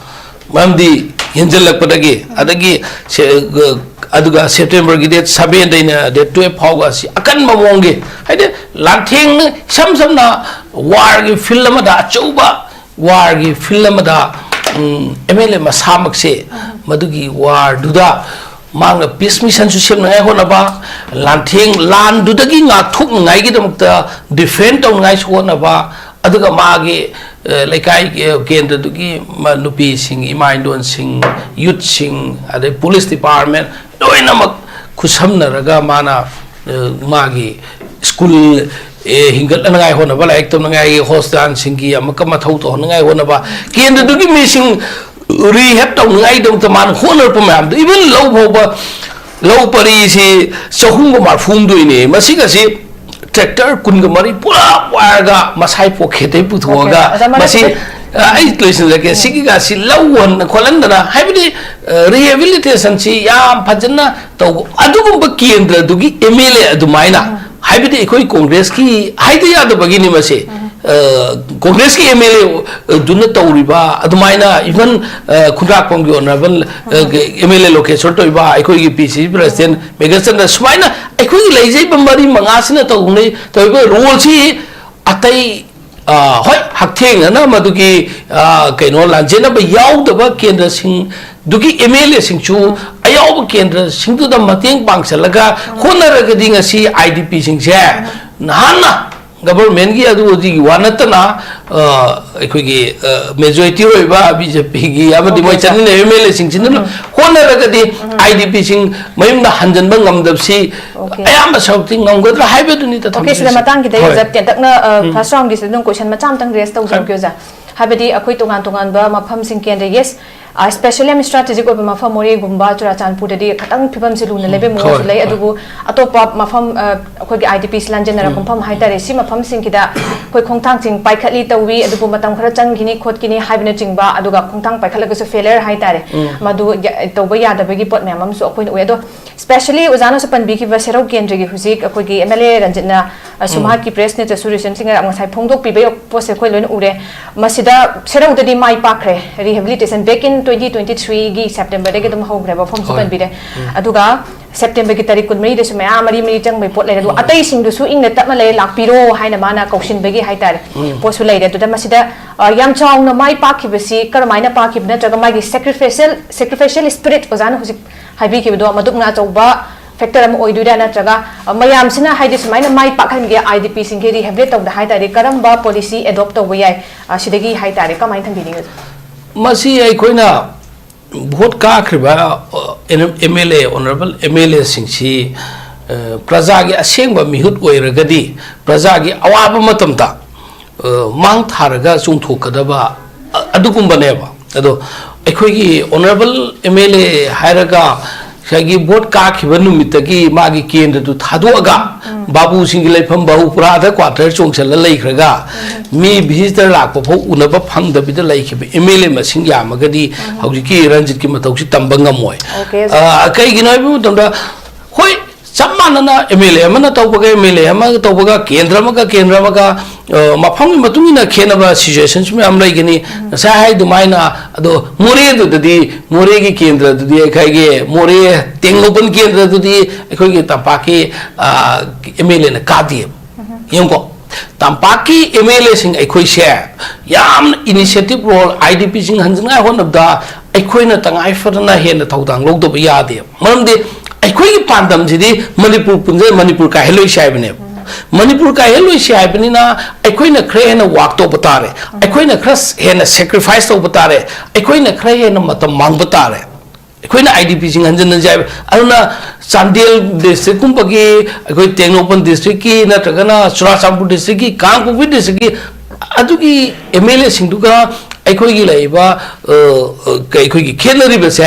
ꯃꯔꯝꯗꯤ ꯍꯦꯟꯖꯜꯂꯛꯄꯗꯒꯤ꯫ ꯑꯗꯒꯤ ꯁꯦ-, ꯑ, ꯑꯗꯨꯒ ꯁꯦꯞꯇꯦꯝꯕꯔꯒꯤ date seven ꯗꯩꯅ date twelve ꯐꯥꯎꯕ ꯑꯁꯤ ꯑꯀꯟꯕ ꯃꯑꯣꯡꯒꯤ, ꯍꯥꯏꯗꯤ ꯂꯥꯟꯊꯦꯡꯅ, ꯏꯁꯝ ꯁꯝꯅ ꯋꯥꯔꯒꯤ ꯐꯤꯜ ꯑꯃꯗ, ꯑꯆꯧꯕ ꯋꯥꯔꯒꯤ ꯐꯤꯜ ꯑꯃꯗ, ꯎꯝ, ꯑꯦꯝ ꯑꯦꯜ ꯑꯦ ꯃꯁꯥꯃꯛꯁꯦ ꯃꯗꯨꯒꯤ ꯋꯥꯔꯗꯨꯗ ꯃꯍꯥꯛꯅ ꯄꯤꯁ ꯃꯤꯁꯟꯁꯨ ꯁꯦꯝꯅꯉꯥꯏ ꯍꯣꯠꯅꯕ, ꯂꯥꯟꯊꯦꯡ, ꯂꯥꯟꯗꯨꯗꯒꯤ ꯉꯥꯛꯊꯣꯛꯅꯉꯥꯏꯒꯤꯗꯃꯛꯇ ꯗꯤꯐꯦꯟ ꯇꯧꯅꯉꯥꯏꯁꯨ ꯍꯣꯠꯅꯕ, ꯑꯗꯨꯒ ꯃꯥꯒꯤ, ꯑ, ꯂꯩꯀꯥꯏ, ꯑ, ꯀꯦꯟꯗ꯭ꯔꯗꯨꯒꯤ ꯃ-, ꯅꯨꯄꯤꯁꯤꯡ, ꯏꯃꯥ ꯏꯟꯗꯣꯟꯁꯤꯡ, ꯌꯨꯠꯁꯤꯡ, ꯑꯗꯩ ꯄꯨꯂꯤꯁ ꯗꯤꯄꯥꯔꯠꯃꯦꯟ ꯂꯣꯏꯅꯃꯛ ꯈꯨꯠꯁꯝꯅꯔꯒ ꯃꯥꯅ, ꯑ, ꯃꯥꯒꯤ ꯁ꯭ꯀꯨꯜ, ꯑꯦ, ꯍꯤꯡꯒꯠꯅꯉꯥꯏ ꯍꯣꯠꯅꯕ, ꯂꯥꯏꯔꯤꯛ ꯇꯝꯅꯉꯥꯏꯒꯤ ꯍꯣꯁꯄꯤꯇꯥꯜꯁꯤꯡꯒꯤ ꯑꯃꯨꯛꯀ ꯃꯊꯧ ꯇꯧꯍꯟꯅꯉꯥꯏ ꯍꯣꯠꯅꯕ, ꯀꯦꯟꯗ꯭ꯔꯗꯨꯒꯤ ꯃꯤꯁꯤꯡ ꯔꯤꯍꯦꯕ ꯇꯧꯅꯉꯥꯏꯒꯤꯗꯃꯛꯇ ꯃꯥꯅ ꯍꯣꯠꯅꯔꯛꯄ ꯃꯌꯥꯝꯗꯣ, ꯏꯚꯟ ꯂꯧ ꯐꯥꯎꯕ, ꯂꯧ ꯄꯔꯤꯁꯤ ꯆꯍꯨꯝꯒ ꯃꯔꯐꯨ ꯍꯨꯝꯗꯣꯏꯅꯦ, ꯃꯁꯤꯒꯁꯤ ꯇ꯭ꯔꯦꯛꯇꯔ ꯀꯨꯟꯒ ꯃꯔꯤ ꯄꯨꯂꯞ ꯋꯥꯏꯔꯒ ꯃꯁꯥꯏ ꯄꯣꯀꯦꯠꯇꯩ ꯄꯨꯊꯣꯛꯑꯒ ꯑꯣꯀꯦ, ꯑꯣꯖꯥ, ꯃꯔꯛ ꯃꯁꯤ, ꯈꯤꯇꯪ ꯑ, ꯑꯩ ꯂꯣꯏꯁꯤꯜꯂꯒꯦ꯫ ꯁꯤꯒꯤꯒꯁꯤ ꯂꯧ ꯍꯣꯟ ꯈꯣꯠꯍꯟꯗꯅ, ꯍꯥꯏꯕꯗꯤ, ꯑ, ꯔꯤꯍꯦꯕꯤꯂꯤꯇꯦꯁꯟꯁꯤ ꯌꯥꯝ ꯐꯖꯅ ꯇꯧꯕ, ꯑꯗꯨꯒꯨꯝꯕ ꯀꯦꯟꯗ꯭ꯔꯗꯨꯒꯤ ꯑꯦꯝ ꯑꯦꯜ ꯑꯦ ꯑꯗꯨꯃꯥꯏꯅ, ꯍꯥꯏꯕꯗꯤ ꯑꯩꯈꯣꯏ ꯀꯣꯡꯒ꯭ꯔꯦꯁꯀꯤ ꯍꯥꯏꯗ ꯌꯥꯗꯕꯒꯤꯅꯤ ꯃꯁꯤ꯫ ꯀꯣꯡꯒ꯭ꯔꯦꯁꯀꯤ ꯑꯦꯝ ꯑꯦꯜ ꯑꯦꯗꯨꯅ ꯇꯧꯔꯤꯕ ꯑꯗꯨꯃꯥꯏꯅ, ꯏꯚꯟ ꯈꯨꯟꯗ꯭ꯔꯥꯛꯄꯝꯒꯤ honourable M L A Lokeshor ꯇꯧꯔꯤꯕ, ꯑꯩꯈꯣꯏꯒꯤ ꯄꯤ ꯁꯤ ꯁꯤ ꯄ꯭ꯔꯁꯤꯗꯦꯟ ꯃꯦꯘꯆꯟꯗ꯭ꯔ, ꯁꯨꯃꯥꯏꯅ ꯑꯩꯈꯣꯏꯒꯤ ꯂꯩꯖꯔꯤꯕ ꯃꯔꯤ ꯃꯉꯥꯁꯤꯅ ꯇꯧꯅꯩ ꯇꯧꯔꯤꯕ ꯔꯣꯜꯁꯤ ꯑꯇꯩ, ꯑ, ꯍꯣꯏ, ꯍꯛꯊꯦꯡꯅꯅ ꯃꯗꯨꯒꯤ, ꯑ, ꯀꯩꯅꯣ, ꯂꯥꯟꯖꯦꯟꯅꯕ ꯌꯥꯎꯗꯕ ꯀꯦꯟꯗ꯭ꯔꯁꯤꯡꯗꯨꯒꯤ ꯑꯦꯝ ꯑꯦꯜ ꯑꯦꯁꯤꯡꯁꯨ ꯑꯌꯥꯎꯕ ꯀꯦꯟꯗ꯭ꯔꯁꯤꯡꯗꯨꯗ ꯃꯇꯦꯡ ꯄꯥꯡꯁꯤꯜꯂꯒ ꯍꯣꯠꯅꯔꯒꯗꯤ ꯉꯁꯤ ꯑꯥꯏ ꯗꯤ ꯄꯤꯁꯤꯡꯁꯦ ꯅꯍꯥꯟꯅ ꯒꯕꯔꯃꯦꯟꯒꯤ ꯑꯗꯨ ꯑꯗꯨꯒꯤ ꯋꯥ ꯅꯠꯇꯅ, ꯑ, ꯑꯩꯈꯣꯏꯒꯤ, ꯑ, ꯃꯦꯖꯣꯔꯤꯇꯤ ꯑꯣꯏꯕ ꯕꯤ ꯖꯦ ꯄꯤꯒꯤ ꯑꯃꯗꯤ ꯃꯣꯏ Okay, sir. ꯆꯠꯃꯤꯟꯅꯔꯤꯕ ꯑꯦꯝ ꯑꯦꯜ ꯑꯦꯁꯤꯡꯁꯤꯅ ꯍꯣꯠꯅꯔꯒꯗꯤ ꯑꯥꯏ ꯗꯤ ꯄꯤꯁꯤꯡ ꯃꯌꯨꯝꯗ ꯍꯟꯖꯤꯟꯕ ꯉꯝꯗꯕꯁꯤ Okay. ꯑꯌꯥꯝꯕ ꯁꯔꯨꯛꯇꯤ ꯉꯝꯒꯗ꯭ꯔꯥ ꯍꯥꯏꯕꯗꯨꯅꯤꯗ ꯑꯣꯀꯦ, ꯁꯤꯗ ꯊꯝꯖꯔꯤꯁꯦ꯫ ꯃꯇꯥꯡꯒꯤꯗ ꯑꯩ ꯍꯣꯏ꯫ ꯑꯣꯖꯥ ꯇꯦꯟꯇꯛꯅ, ꯑ, ꯎꯝ꯫ First round ꯒꯤꯁꯤꯗ ꯑꯗꯨꯝ ꯀꯣꯏꯁꯟ ꯃꯆꯥ ꯑꯃꯇꯪ ꯔꯦꯁ ꯇꯧꯖꯔꯛꯀꯦ, ꯍꯣꯏ꯫ ꯑꯣꯖꯥ꯫ ꯍꯥꯏꯕꯗꯤ ꯑꯩꯈꯣꯏ ꯇꯣꯉꯥꯟ ꯇꯣꯉꯥꯟꯕ ꯃꯐꯝꯁꯤꯡ ꯀꯦꯟꯗ꯭ꯔ, ꯌꯦꯁ, ꯑ, ꯁ꯭ꯄꯦꯁꯦꯜꯂꯤ ꯌꯥꯝ ꯁ꯭ꯇ꯭ꯔꯦꯇꯦꯖꯤꯛ ꯑꯣꯏꯕ ꯃꯐꯝ ꯃꯣꯔꯦꯒꯨꯝꯕ, ꯆꯨꯔꯥꯆꯥꯟꯄꯨꯔꯗꯗꯤ ꯈꯤꯇꯪ ꯐꯤꯕꯝꯁꯦ ꯂꯨꯅ ꯂꯩꯕꯩ ꯃꯑꯣꯡꯁꯨ ꯍꯣꯏ, ꯂꯩ꯫ ꯍꯣꯏ꯫ ꯑꯗꯨꯕꯨ ꯑꯇꯣꯞꯄ ꯃꯐꯝ, ꯑ, ꯑꯩꯈꯣꯏꯒꯤ ꯑꯥꯏ ꯗꯤ ꯄꯤꯁ ꯂꯥꯟꯖꯦꯟꯅꯔꯛꯄ ꯎꯝ꯫ ꯃꯐꯝ ꯍꯥꯏꯇꯥꯔꯦ, ꯁꯤ ꯃꯐꯝꯁꯤꯡꯒꯤꯗ ꯑꯩꯈꯣꯏ ꯈꯣꯡꯊꯥꯡꯁꯤꯡ ꯄꯥꯏꯈꯠꯂꯤ ꯇꯧꯏ, ꯑꯗꯨꯕꯨ ꯃꯇꯝ ꯈꯔ ꯆꯪꯈꯤꯅꯤ ꯈꯣꯠꯈꯤꯅꯤ ꯍꯥꯏꯕꯅꯆꯤꯡꯕ, ꯑꯗꯨꯒ ꯈꯣꯡꯊꯥꯡ ꯄꯥꯏꯈꯠꯂꯒꯁꯨ ꯐꯦꯂꯔ ꯍꯥꯏꯇꯥꯔꯦ, ꯎꯝ꯫ ꯃꯗꯨ ꯌ-, ꯇꯧꯕ ꯌꯥꯗꯕꯒꯤ ꯄꯣꯠ ꯃꯌꯥꯝ ꯑꯃꯁꯨ ꯑꯩꯈꯣꯏꯅ ꯎꯏ꯫ ꯑꯗꯣ ꯁ꯭ꯄꯦꯁꯦꯜꯂꯤ ꯑꯣꯖꯥꯅꯁꯨ ꯄꯟꯕꯤꯈꯤꯕ ꯁꯦꯔꯧ ꯀꯦꯟꯗ꯭ꯔꯒꯤ ꯍꯧꯖꯤꯛ ꯑꯩꯈꯣꯏꯒꯤ ꯑꯦꯝ ꯑꯦꯜ ꯑꯦ ꯔꯟꯖꯤꯠꯅ, ꯑ, ꯁꯨꯝ ꯎꯝ꯫ ꯃꯍꯥꯛꯀꯤ ꯄ꯭ꯔꯦꯁ ꯃꯤꯠꯇꯁꯨ ꯔꯤꯁꯦꯟꯠꯂꯤ ꯉꯁꯥꯏ ꯐꯣꯡꯗꯣꯛꯄꯤꯕ ꯄꯣꯠꯁꯦ ꯑꯩꯈꯣꯏ ꯂꯣꯏꯅ ꯎꯔꯦ꯫ ꯃꯁꯤꯗ ꯁꯦꯔꯧꯗꯗꯤ ꯃꯥꯏ ꯄꯥꯛꯈ꯭ꯔꯦ, rehabilitation back in twenty twenty three ꯒꯤ ꯁꯦꯞꯇꯦꯝꯕꯔꯗꯒꯤ ꯑꯗꯨꯝ ꯍꯧꯈ꯭ꯔꯦꯕ, ꯃꯐꯝꯁꯨ ꯍꯣꯏ꯫ ꯄꯟꯕꯤꯔꯦ꯫ ꯎꯝ꯫ ꯑꯗꯨꯒ ꯁꯦꯞꯇꯦꯝꯕꯔꯒꯤ ꯇꯥꯔꯤꯛ ꯀꯨꯟꯃꯔꯤꯗꯁꯨ ꯃꯌꯥꯝ ꯃꯔꯤ ꯃꯔꯤ ꯆꯪꯕꯒꯤ ꯄꯣꯠ ꯂꯩꯔꯦ꯫ ꯑꯗꯨꯒ ꯎꯝ꯫ ꯑꯇꯩꯁꯤꯡꯗꯨꯁꯨ ꯏꯪꯅ ꯇꯞꯅ ꯂꯩꯔꯦ, ꯂꯥꯛꯄꯤꯔꯣ ꯍꯥꯏꯅ ꯃꯥꯅ ꯀꯧꯁꯤꯟꯕꯒꯤ ꯍꯥꯏꯇꯥꯔꯦ, ꯎꯝ꯫ ꯄꯣꯠꯁꯨ ꯂꯩꯔꯦ꯫ ꯑꯗꯨꯗ ꯃꯁꯤꯗ, ꯑ, ꯌꯥꯝ ꯆꯥꯎꯅ ꯃꯥꯏ ꯄꯥꯛꯈꯤꯕꯁꯤ ꯀꯔꯝꯍꯥꯏꯅ ꯄꯥꯛꯈꯤꯕ, ꯅꯠꯇ꯭ꯔꯒ ꯃꯥꯒꯤ sacrificial, sacrificial spirit ꯑꯣꯖꯥꯅ ꯍꯧꯖꯤꯛ ꯍꯥꯏꯕꯤꯈꯤꯕꯗꯣ ꯃꯗꯨꯝꯅ ꯑꯆꯧꯕ ꯐꯦꯛꯇꯔ ꯑꯃ ꯑꯣꯏꯗꯣꯏꯔꯥ, ꯅꯠꯇ꯭ꯔꯒ, ꯑ, ꯃꯌꯥꯝꯁꯤꯅ ꯍꯥꯏꯗꯤ ꯁꯨꯃꯥꯏꯅ ꯃꯥꯏ ꯄꯥꯛꯍꯟꯒꯦ, ꯑꯥꯏ ꯗꯤ ꯄꯤꯁꯤꯡꯒꯤ rehabilitate ꯇꯧꯕꯗ ꯍꯥꯏ ꯇꯥꯔꯗꯤ ꯀꯔꯝꯕ ꯄꯣꯂꯤꯁꯤ ꯑꯦꯗꯣꯞ ꯇꯧꯕ ꯌꯥꯏ, ꯑ, ꯁꯤꯗꯒꯤ ꯍꯥꯏ ꯇꯥꯔꯦ, ꯀꯃꯥꯏꯅ ꯊꯝꯕꯤꯅꯤꯡꯉꯤ ꯑꯣꯖꯥ? ꯃꯁꯤ ꯑꯩꯈꯣꯏꯅ ꯚꯣꯠ ꯀꯥꯈ꯭ꯔꯤꯕ, ꯑ, M L A, honourable M L ꯑꯦꯁꯤꯡꯁꯤ, ꯑ, ꯄ꯭ꯔꯖꯥꯒꯤ ꯑꯁꯦꯡꯕ ꯃꯤꯍꯨꯠ ꯑꯣꯏꯔꯒꯗꯤ ꯄ꯭ꯔꯖꯥꯒꯤ ꯑꯋꯥꯕ ꯃꯇꯝꯗ, ꯑ, ꯃꯥꯡ ꯊꯥꯔꯒ ꯆꯣꯡꯊꯣꯛꯀꯗꯕ, ꯑ-, ꯑꯗꯨꯒꯨꯝꯕꯅꯦꯕ꯫ ꯑꯗꯣ ꯑꯩꯈꯣꯏꯒꯤ ꯑꯣꯅꯔꯦꯕꯜ ꯑꯦꯝ ꯑꯦꯜ ꯑꯦ ꯍꯥꯏꯔꯒ ꯉꯁꯥꯏꯒꯤ ꯚꯣꯠ ꯀꯥꯈꯤꯕ ꯅꯨꯃꯤꯠꯇꯒꯤ ꯃꯥꯒꯤ ꯀꯦꯟꯗ꯭ꯔꯗꯨ ꯊꯥꯗꯣꯛꯑꯒ ꯎꯝ꯫ ꯕꯥꯕꯨꯁꯤꯡꯒꯤ ꯂꯩꯐꯝ ꯕꯥꯕꯨꯄꯨꯔꯥꯗ ꯀ꯭ꯋꯥꯇꯔ ꯆꯣꯡꯁꯤꯜꯂ ꯂꯩꯈ꯭ꯔꯒ ꯎꯝ꯫ ꯃꯤ ꯚꯤꯖꯤꯇꯔ ꯂꯥꯛꯄ ꯐꯥꯎ ꯎꯅꯕ ꯐꯪꯗꯕꯤꯗ ꯂꯩꯈꯤꯕ ꯑꯦꯝ ꯑꯦꯜ ꯑꯦ ꯃꯁꯤꯡ ꯌꯥꯝꯃꯒꯗꯤ ꯎꯝ꯫ ꯍꯧꯖꯤꯛꯀꯤ ꯔꯟꯖꯤꯠꯀꯤ ꯃꯇꯧꯁꯤ ꯇꯝꯕ ꯉꯝꯃꯣꯏ꯫ ꯑꯣꯀꯦ, ꯑꯣꯖꯥ꯫ ꯑ, ꯀꯩꯒꯤꯅꯣ ꯍꯥꯏꯕ ꯃꯇꯝꯗ, ꯍꯣꯏ, ꯆꯞ ꯃꯥꯟꯅꯅ ꯑꯦꯝ ꯑꯦꯜ ꯑꯦ ꯑꯃꯅ ꯇꯧꯕꯒ ꯑꯦꯝ ꯑꯦꯜ ꯑꯦ ꯑꯃꯒ ꯇꯧꯕꯒ ꯀꯦꯟꯗ꯭ꯔ ꯑꯃꯒ ꯀꯦꯟꯗ꯭ꯔ ꯑꯃꯒ ꯑ, ꯃꯐꯝꯒꯤ ꯃꯇꯨꯡ ꯏꯟꯅ ꯈꯦꯠꯅꯕ ꯁꯤꯆꯨꯋꯦꯁꯟꯁꯨ ꯃꯌꯥꯝ ꯂꯩꯒꯅꯤ꯫ ꯉꯁꯥꯏ ꯍꯥꯏ ꯑꯗꯨꯃꯥꯏꯅ ꯑꯗꯣ ꯃꯣꯔꯦꯗꯨꯗꯗꯤ, ꯃꯣꯔꯦꯒꯤ ꯀꯦꯟꯗ꯭ꯔꯗꯨꯗꯤ, ꯑꯩꯈꯣꯏꯒꯤ ꯃꯣꯔꯦ ꯇꯦꯡꯅꯧꯄꯜ ꯀꯦꯟꯗ꯭ꯔꯗꯨꯗꯤ ꯑꯩꯈꯣꯏꯒꯤ ꯇꯝꯄꯥꯛꯀꯤ ꯑꯦꯝ ꯑꯦꯜ ꯑꯦꯅ ꯀꯥꯗꯦꯕ꯫ ꯌꯦꯡꯉꯨꯀꯣ, ꯇꯝꯄꯥꯛꯀꯤ ꯑꯦꯝ ꯑꯦꯜ ꯑꯦꯁꯤꯡ ꯑꯩꯈꯣꯏꯁꯦ ꯌꯥꯝꯅ ꯏꯅꯤꯁꯤꯌꯦꯇꯤꯚ ꯔꯣꯜ, ꯑꯥꯏ ꯗꯤ ꯄꯤꯁꯤꯡ ꯍꯟꯖꯤꯟꯅꯤꯡꯉꯥꯏ ꯍꯣꯠꯅꯕꯗ ꯑꯩꯈꯣꯏꯅ ꯇꯉꯥꯏ ꯐꯗꯅ ꯍꯦꯟꯅ ꯊꯧꯗꯥꯡ ꯂꯧꯗꯕ ꯌꯥꯗꯦꯕ꯫ ꯃꯔꯝꯗꯤ ꯑꯩꯈꯣꯏꯒꯤ ꯄꯥꯟꯗꯝꯁꯤꯗꯤ ꯃꯅꯤꯄꯨꯔ ꯄꯨꯟꯖ-, ꯃꯅꯤꯄꯨꯔ ꯀꯥꯏꯍꯜꯂꯣꯏꯁꯤ ꯍꯥꯏꯕꯅꯦꯕ꯫ ꯃꯅꯤꯄꯨꯔ ꯀꯥꯏꯍꯜꯂꯣꯏꯁꯤ ꯍꯥꯏꯕꯅꯤꯅ ꯑꯩꯈꯣꯏꯅ ꯈꯔ ꯍꯦꯟꯅ ꯋꯥꯛ ꯇꯧꯕ ꯇꯥꯔꯦ, ꯑꯩꯈꯣꯏꯅ ꯈꯔ ꯍꯦꯟꯅ ꯁꯦꯀ꯭ꯔꯤꯐꯥꯏꯁ ꯇꯧꯕ ꯇꯥꯔꯦ, ꯑꯩꯈꯣꯏꯅ ꯈꯔ ꯍꯦꯟꯅ ꯃꯇꯝ ꯃꯥꯡꯕ ꯇꯥꯔꯦ꯫ ꯑꯩꯈꯣꯏꯅ ꯑꯥꯏ ꯗꯤ ꯄꯤꯁꯤꯡ ꯍꯟꯖꯤꯟ ꯍꯟꯖꯤꯟ ꯍꯥꯏꯕ, ꯑꯗꯨꯅ ꯆꯥꯟꯗꯦꯜ ꯗꯤꯁꯇ꯭ꯔꯤꯛꯀꯨꯝꯕꯒꯤ, ꯑꯩꯈꯣꯏ ꯇꯦꯡꯅꯧꯄꯜ ꯗꯤꯁꯇ꯭ꯔꯤꯛꯀꯤ ꯅꯠꯇ꯭ꯔꯒꯅ ꯆꯨꯔꯥꯆꯥꯟꯄꯨꯔ ꯗꯤꯁꯇ꯭ꯔꯤꯛꯀꯤ, ꯀꯥꯡꯄꯣꯛꯄꯤ ꯗꯤꯁꯇ꯭ꯔꯤꯛꯀꯤ ꯑꯗꯨꯒꯤ ꯑꯦꯝ ꯑꯦꯜ ꯑꯦꯁꯤꯡꯗꯨꯒ ꯑꯩꯈꯣꯏꯒꯤ ꯂꯩꯔꯤꯕ, ꯑ, ꯑ, ꯑꯩꯈꯣꯏꯒꯤ ꯈꯦꯠꯅꯔꯤꯕꯁꯦ,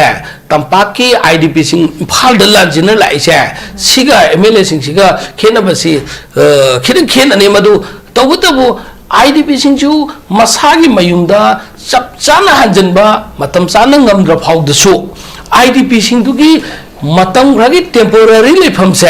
ꯇꯝꯄꯥꯛꯀꯤ ꯑꯥꯏ ꯗꯤ ꯄꯤꯁꯤꯡ ꯏꯝꯐꯥꯜꯗ ꯂꯥꯟꯖꯦꯟꯅ ꯂꯥꯛꯏꯁꯦ, ꯁꯤꯒ ꯑꯦꯝ ꯑꯦꯜ ꯑꯦꯁꯤꯡꯁꯤꯒ ꯈꯦꯠꯅꯕꯁꯤ, ꯑ, ꯈꯤꯇꯪ ꯈꯦꯠꯅꯅꯤ꯫ ꯃꯗꯨ ꯇꯧꯕꯇꯕꯨ ꯑꯥꯏ ꯗꯤ ꯄꯤꯁꯤꯡꯁꯨ ꯃꯁꯥꯒꯤ ꯃꯌꯨꯝꯗ ꯆꯞ ꯆꯥꯅ ꯍꯟꯖꯤꯟꯕ, ꯃꯇꯝ ꯆꯥꯅ ꯉꯝꯗ꯭ꯔ ꯐꯥꯎꯗꯁꯨ, ꯑꯥꯏ ꯗꯤ ꯄꯤꯁꯤꯡꯗꯨꯒꯤ ꯃꯇꯝ ꯈꯔꯒꯤ ꯇꯦꯝꯄꯣꯔꯔꯤ ꯂꯩꯐꯝꯁꯦ,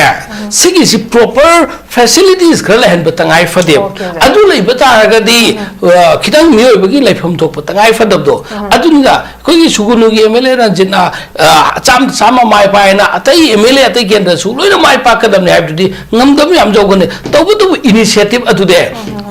ꯁꯤꯒꯤꯁꯤ ꯄ꯭ꯔꯣꯄꯔ ꯐꯦꯁꯤꯂꯤꯇꯤꯁ ꯈꯔ ꯂꯩꯍꯟꯕ ꯇꯉꯥꯏ ꯐꯗꯦꯕ꯫ Okay, okay. ꯑꯗꯨ ꯂꯩꯕ ꯇꯥꯔꯒꯗꯤ, ꯑ, ꯈꯤꯇꯪ ꯃꯤꯑꯣꯏꯕꯒꯤ ꯂꯩꯐꯝ ꯊꯣꯛꯄ ꯇꯉꯥꯏ ꯐꯗꯕꯗꯣ, ꯑꯗꯨꯅꯤꯅ ꯑꯩꯈꯣꯏꯒꯤ ꯁꯨꯒꯨꯅꯨꯒꯤ ꯑꯦꯝ ꯑꯦꯜ ꯑꯦ ꯔꯟꯖꯤꯠꯅ, ꯑ, ꯆꯥꯝ ꯆꯥꯝꯃ ꯃꯥꯏ ꯄꯥꯛꯑꯦꯅ ꯑꯇꯩ ꯑꯦꯝ ꯑꯦꯜ ꯑꯦ ꯑꯇꯩ ꯀꯦꯟꯗ꯭ꯔꯁꯨ ꯂꯣꯏꯅ ꯃꯥꯏ ꯄꯥꯛꯀꯗꯕꯅꯤ ꯍꯥꯏꯕꯗꯨꯗꯤ ꯉꯝꯗꯕ ꯌꯥꯝ ꯌꯥꯎꯒꯅꯤ꯫ ꯇꯧꯕꯇꯕꯨ ꯏꯅꯤꯁꯤꯌꯦꯇꯤꯚ ꯑꯗꯨꯗꯤ,